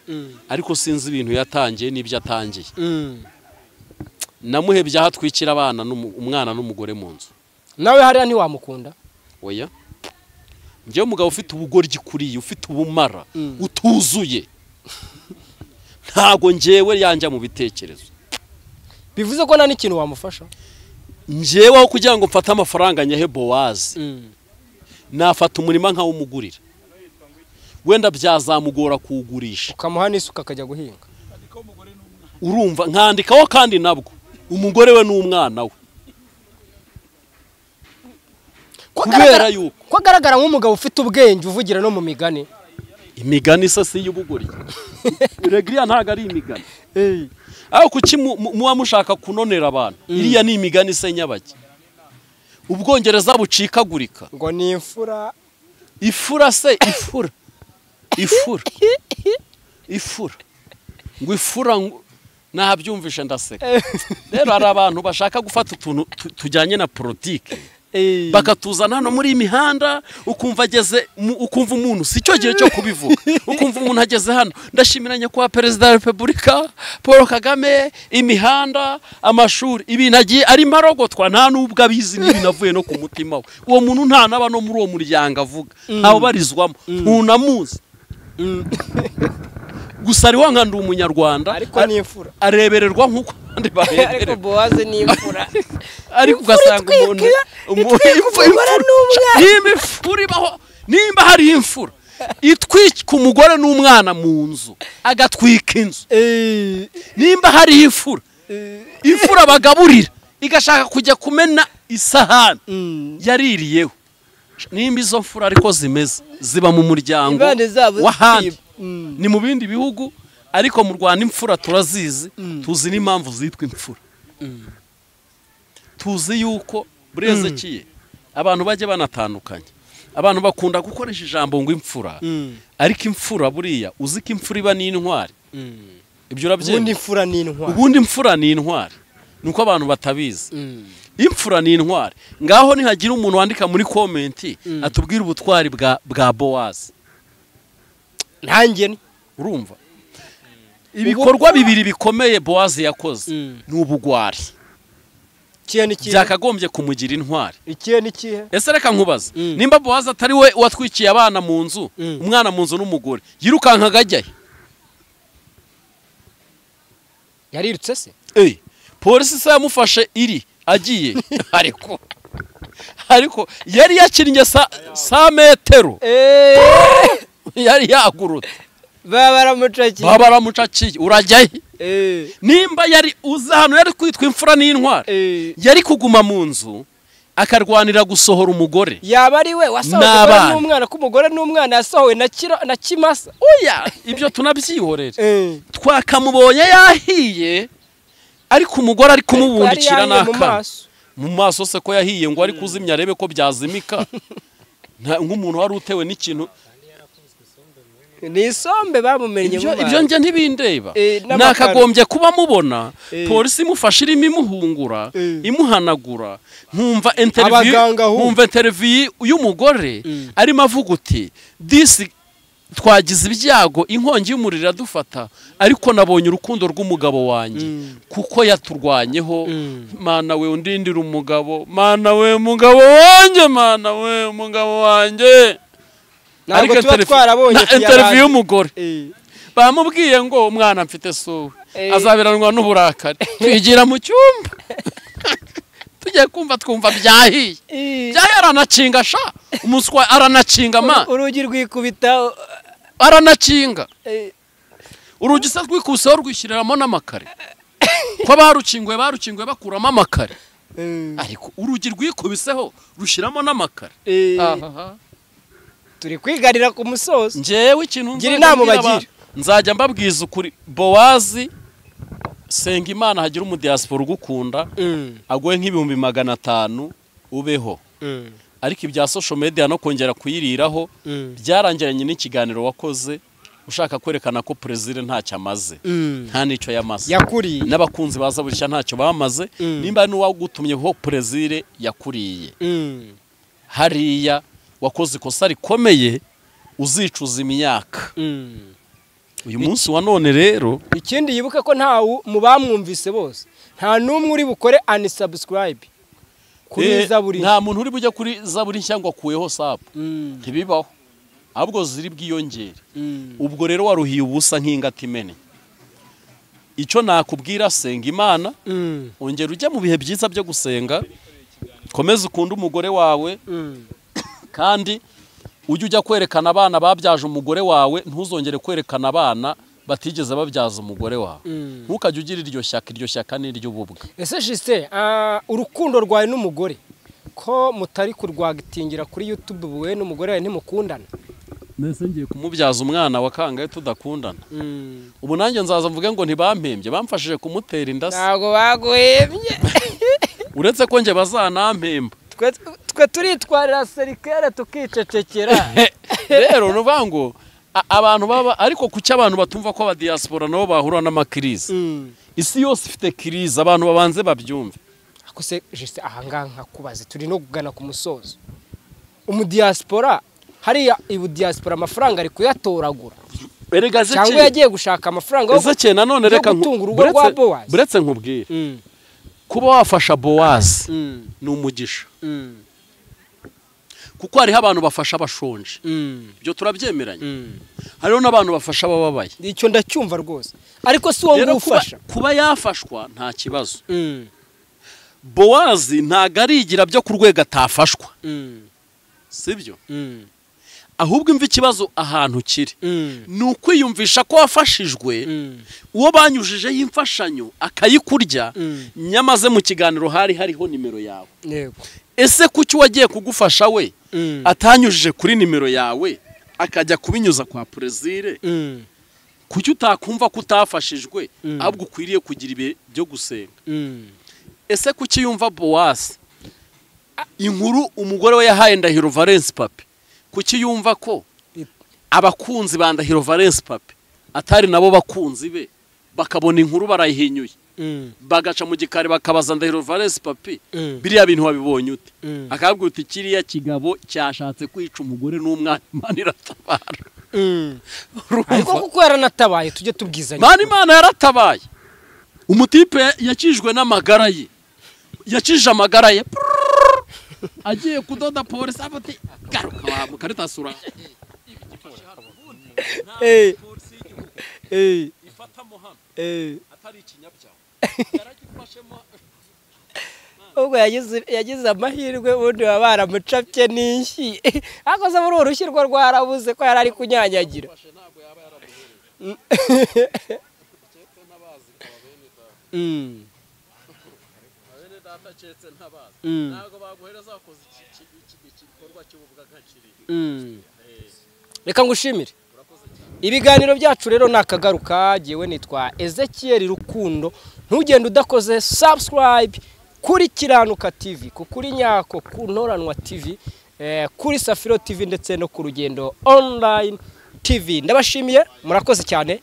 ariko sinzi ibintu yatangiye n'ibyo atangiye. Namuhebye aho atwikira abana umwana n'umugore mu nzu. Nawe hariya ntiwamukunda? Oya. Njyewe umugabo ufite ubugoryi kuriye, ufite ubumara, utuzuye, ntago njyewe yanjya mu bitekerezo. Bivuze ko nta n'ikintu wamufasha? Njyewe aho kugira ngo mfate amafaranga nyahe Bowazi, nafata umurima nkawumugurira. Wenda byazamugora kuwugurisha, ukamuha n'isuka akajya guhinga. Urumva nkandikaho kandi nabwo umugore we n'umwana we. Kubera yuko ko agaragara nk'umugabo ufite ubwenge uvugira no mu migani. Imigani se si y'ubugoryi? Regriya ntago ari imigani. Aho kuki muba mushaka kunonera abantu? Iriya ni imigani se nyabaki. Ubwongereza bucikagurika ngo ni imfura. Ifura se ifura. Ifura. Ifura. Ngo ifura Nabyumvishe ndaseka. Rero hari abantu bashaka gufata utuntu tujyanye na politike bakatuzana hano muri imihanda, ukumva ageze, ukumva umuntu si cyo gihe cyo kubivuga, ukumva umuntu ageze hano ndashimira nyakubahwa perezida wa repubulika Paul Kagame, imihanda, amashuri, ibintu agiye arimo arogotwa nta nubwo abizi n'ibintu avuye no ku mutima we. Uwo muntu nta naba no muri uwo muryango avuga, ntawubarizwamo, ntunamuzi. Gusa ari wanga ndi umunyarwanda, ariko ni imfura, arebererwa nkuko abandi barebererwa. Ariko Bowazi ni imfura. Ariko ugasanga umuntu nimba imfura ibaho, nimba hari imfura itwika umugore n'umwana mu nzu, agatwika inzu, nimba hari imfura, imfura bagaburira igashaka kujya kumena isahani yaririyeho, nimba izo mfura ariko zimeze ziba mu muryango w'ahandi, ni mu bindi bihugu, ariko mu Rwanda imfura turazizi, tuzi n'impamvu zitwa imfura. Tuzi yuko burezekiye abantu bajye banatandukanye. Abantu bakunda gukoresha ijambo ngo imfura, ariko imfura buriya uzi ko imfura iba n'intwari. Ibyo urabyemera? Ubundi imfura ni intwari. Ubundi imfura ni intwari. Nuko abantu batabizi. Imfura ni intwari. Ngaho nihagira umuntu wandika muri comment atubwira ubutwari bwa Bowazi. Nanjye urumva ibikorwa bibiri bikomeye Bowazi yakoze ni ubugwari. Byakagombye kumugira intwari. Ikihe n'ikihe? Ese reka nkubaze, nimba Bowazi atari we watwikiye abana mu nzu, umwana mu nzu n'umugore, yirukankaga ajyahe? Yarirutse se? Polisi se yamufashe iri agiye, ariko yari yakinnye sa metero. Yari yagurutse. Baba baramucakiye. Urajyahe? Nimba yari uza hano yari kwitwa imfura n'intwari, yari kuguma mu nzu akarwanira gusohora umugore. Yaba ari we wasohoye umugore n'umwana, ko umugore n'umwana yasohowe na kimasa. Oya, ibyo tunabyihorere. Twakamubonye yahiye, ariko umugore ari kumubundikira n'akana mu maso se ko yahiye ngo ari kuzimya arebe ko byazimika. Nk'umuntu wari utewe n'ikintu ni isombe bamumenye mu maso. Ibyo njye ntibindeba. Nakagombye kuba mubona polisi imufashe irimo imuhungura, imuhanagura, nkumva interview y'umugore arimo avuga uti disi twagize ibyago, inkongi y'umuriro iradufata, ariko nabonye urukundo rw'umugabo wanjye kuko yaturwanyeho. Mana we undindira umugabo, mana we umugabo wanjye, mana we umugabo wanjye. Ariko tuba twarabonye interview y'umugore bamubwiye ngo umwana mfite suwe azabiranwa n'uburakari, twigira mu cyumba tujye kumva twumva byahiye. Byahiye aranakinga sha, umuswa aranakinga ma urugi rwikubita aranakinga. Urugi se rwikubiseho rwishyiriramo n'amakare, ko barukinguye bakuramo amakare, ariko urugi rwikubiseho rushyiramo n'amakare. Turi kwigarira ku musozo. Njyewe ikintu ngira inama bagira, nzajya mbabwiza ukuri. Bowazi, senga Imana hagira umudiaspora ugukunda, aguhe nk'ibihumbi 500 ubeho. Ariko ibya social media no kongera kuyiriraho byarangiranye n'ikiganiro wakoze ushaka kwerekana ko Prezire ntacyo amaze, nta nicyo yamaze, yakuriye n'abakunzi baza burishya ntacyo bamaze. Nimba n'uwagutumyeho Prezire yakuriye hariya wakoze ikosa rikomeye, uzicuza imyaka. Uyu munsi wa none rero ikindi yibuke ko nta mu bamwumvise bose nta numwe uri bukore unsubscribe kuri Zaburi. Nta muntu uri bujya kuri Zaburi nshya ngo akuyeho sub, ntibibaho, ahubwo ziri bwiyongere. Ubwo rero waruhiye ubusa nk'ingata imene. Icyo nakubwira, senga Imana, ongera ujya mu bihe byiza byo gusenga, komeza ukunde umugore wawe, kandi ujye ujya kwerekana abana babyaje umugore wawe, ntuzongere kwerekana abana batigeze babyaza umugore wawe. Ntukajye ugira iryo shyaka, iryo shyaka ni iry'ububwa. Ese Justin, urukundo rwawe n'umugore ko mutari kurwagitingira kuri YouTube, wowe n'umugore wawe ntimukundana? Nese ngiye kumubyaza umwana wa kangahe tudakundana? Ubu nanjye nzaza mvuge ngo ntibampembye, bamfashije kumutera inda. Ntabwo baguhembye. Uretse ko nje bazanampemba. Twe turitwarira serikere tukicecekera. Rero nuvuga ngo abantu baba, ariko kuki abantu batumva ko aba diaspora nabo bahura n'amakirize? Isi yose ifite crise, abantu babanze babyumve. Ako se jeste ahangaha nkakubaze, turi no kugana ku musozo. Umudiaspora hariya ibu diaspora amafaranga ari kuyatoragura. Erega cyangwa yagiye gushaka amafaranga Ezekiel nanone reka gutunga urugo rwa Boaz. Buretse nkubwire. Kuba wafasha Boaz ni umugisha. Kuko hariho abantu bafasha abashonje. Ibyo turabyemeranya. Hariho n'abantu bafasha abababaye. Icyo ndacyumva rwose. Ariko si wowe ufasha. Kuba yafashwa nta kibazo. Boaz ntago arigira byo ku rwego atafashwa. Sibyo? Ahubwo imva ikibazo ahantu kiri ni ukwiyumvisha ko wafashijwe, uwo banyujije y'imfashanyo akayikurya, nyamaze mu kiganiro hari hariho nimero yawe. Ese kuki wagiye kugufasha we atanyujije kuri nimero yawe akajya kubinyuza kwa Plaisir? Kuki utakumva ko utafashijwe ahubwo ukwiriye kugira ibihe byo gusenga? Ese kuki yumva Boaz inkuru umugore we yahaye Ndahiro Valence Papi, kuki yumva ko abakunzi ba Ndahiro Valence Papi atari nabo bakunzi be, bakabona inkuru barayihinyuye, bagaca mu gikari bakabaza Ndahiro Valence Papi biriya bintu wabibonye ute? Akabwira uti kiriya kigabo cyashatse kwica umugore n'umwana, Imana iratabara. Ariko kuko yaranatabaye tujye tubwizanya. Imana yaratabaye. Umutipe yakijwe n'amagara ye, yakije amagara ye agiye kudoda polisi ati garuka wa mukaritasi ura ifatamo hano atari ikinyabyaha yaragifashemo. Ubwo yagize amahirwe, ubundi baba baramucapye n'inshyi, akoze muri uru rushyi rwo rwarabuze ko yari ari kunyanyagira. Reka ngushimire. Ibiganiro byacu rero nakagaruka, jewe nitwa Ezekiel Rukundo. Ntugende udakoze subscribe kuri Kiranuka TV, kuri Nyako, ku Ntoranwa TV, kuri Safiro TV ndetse no ku Rugendo Online TV. Ndabashimiye, murakoze cyane.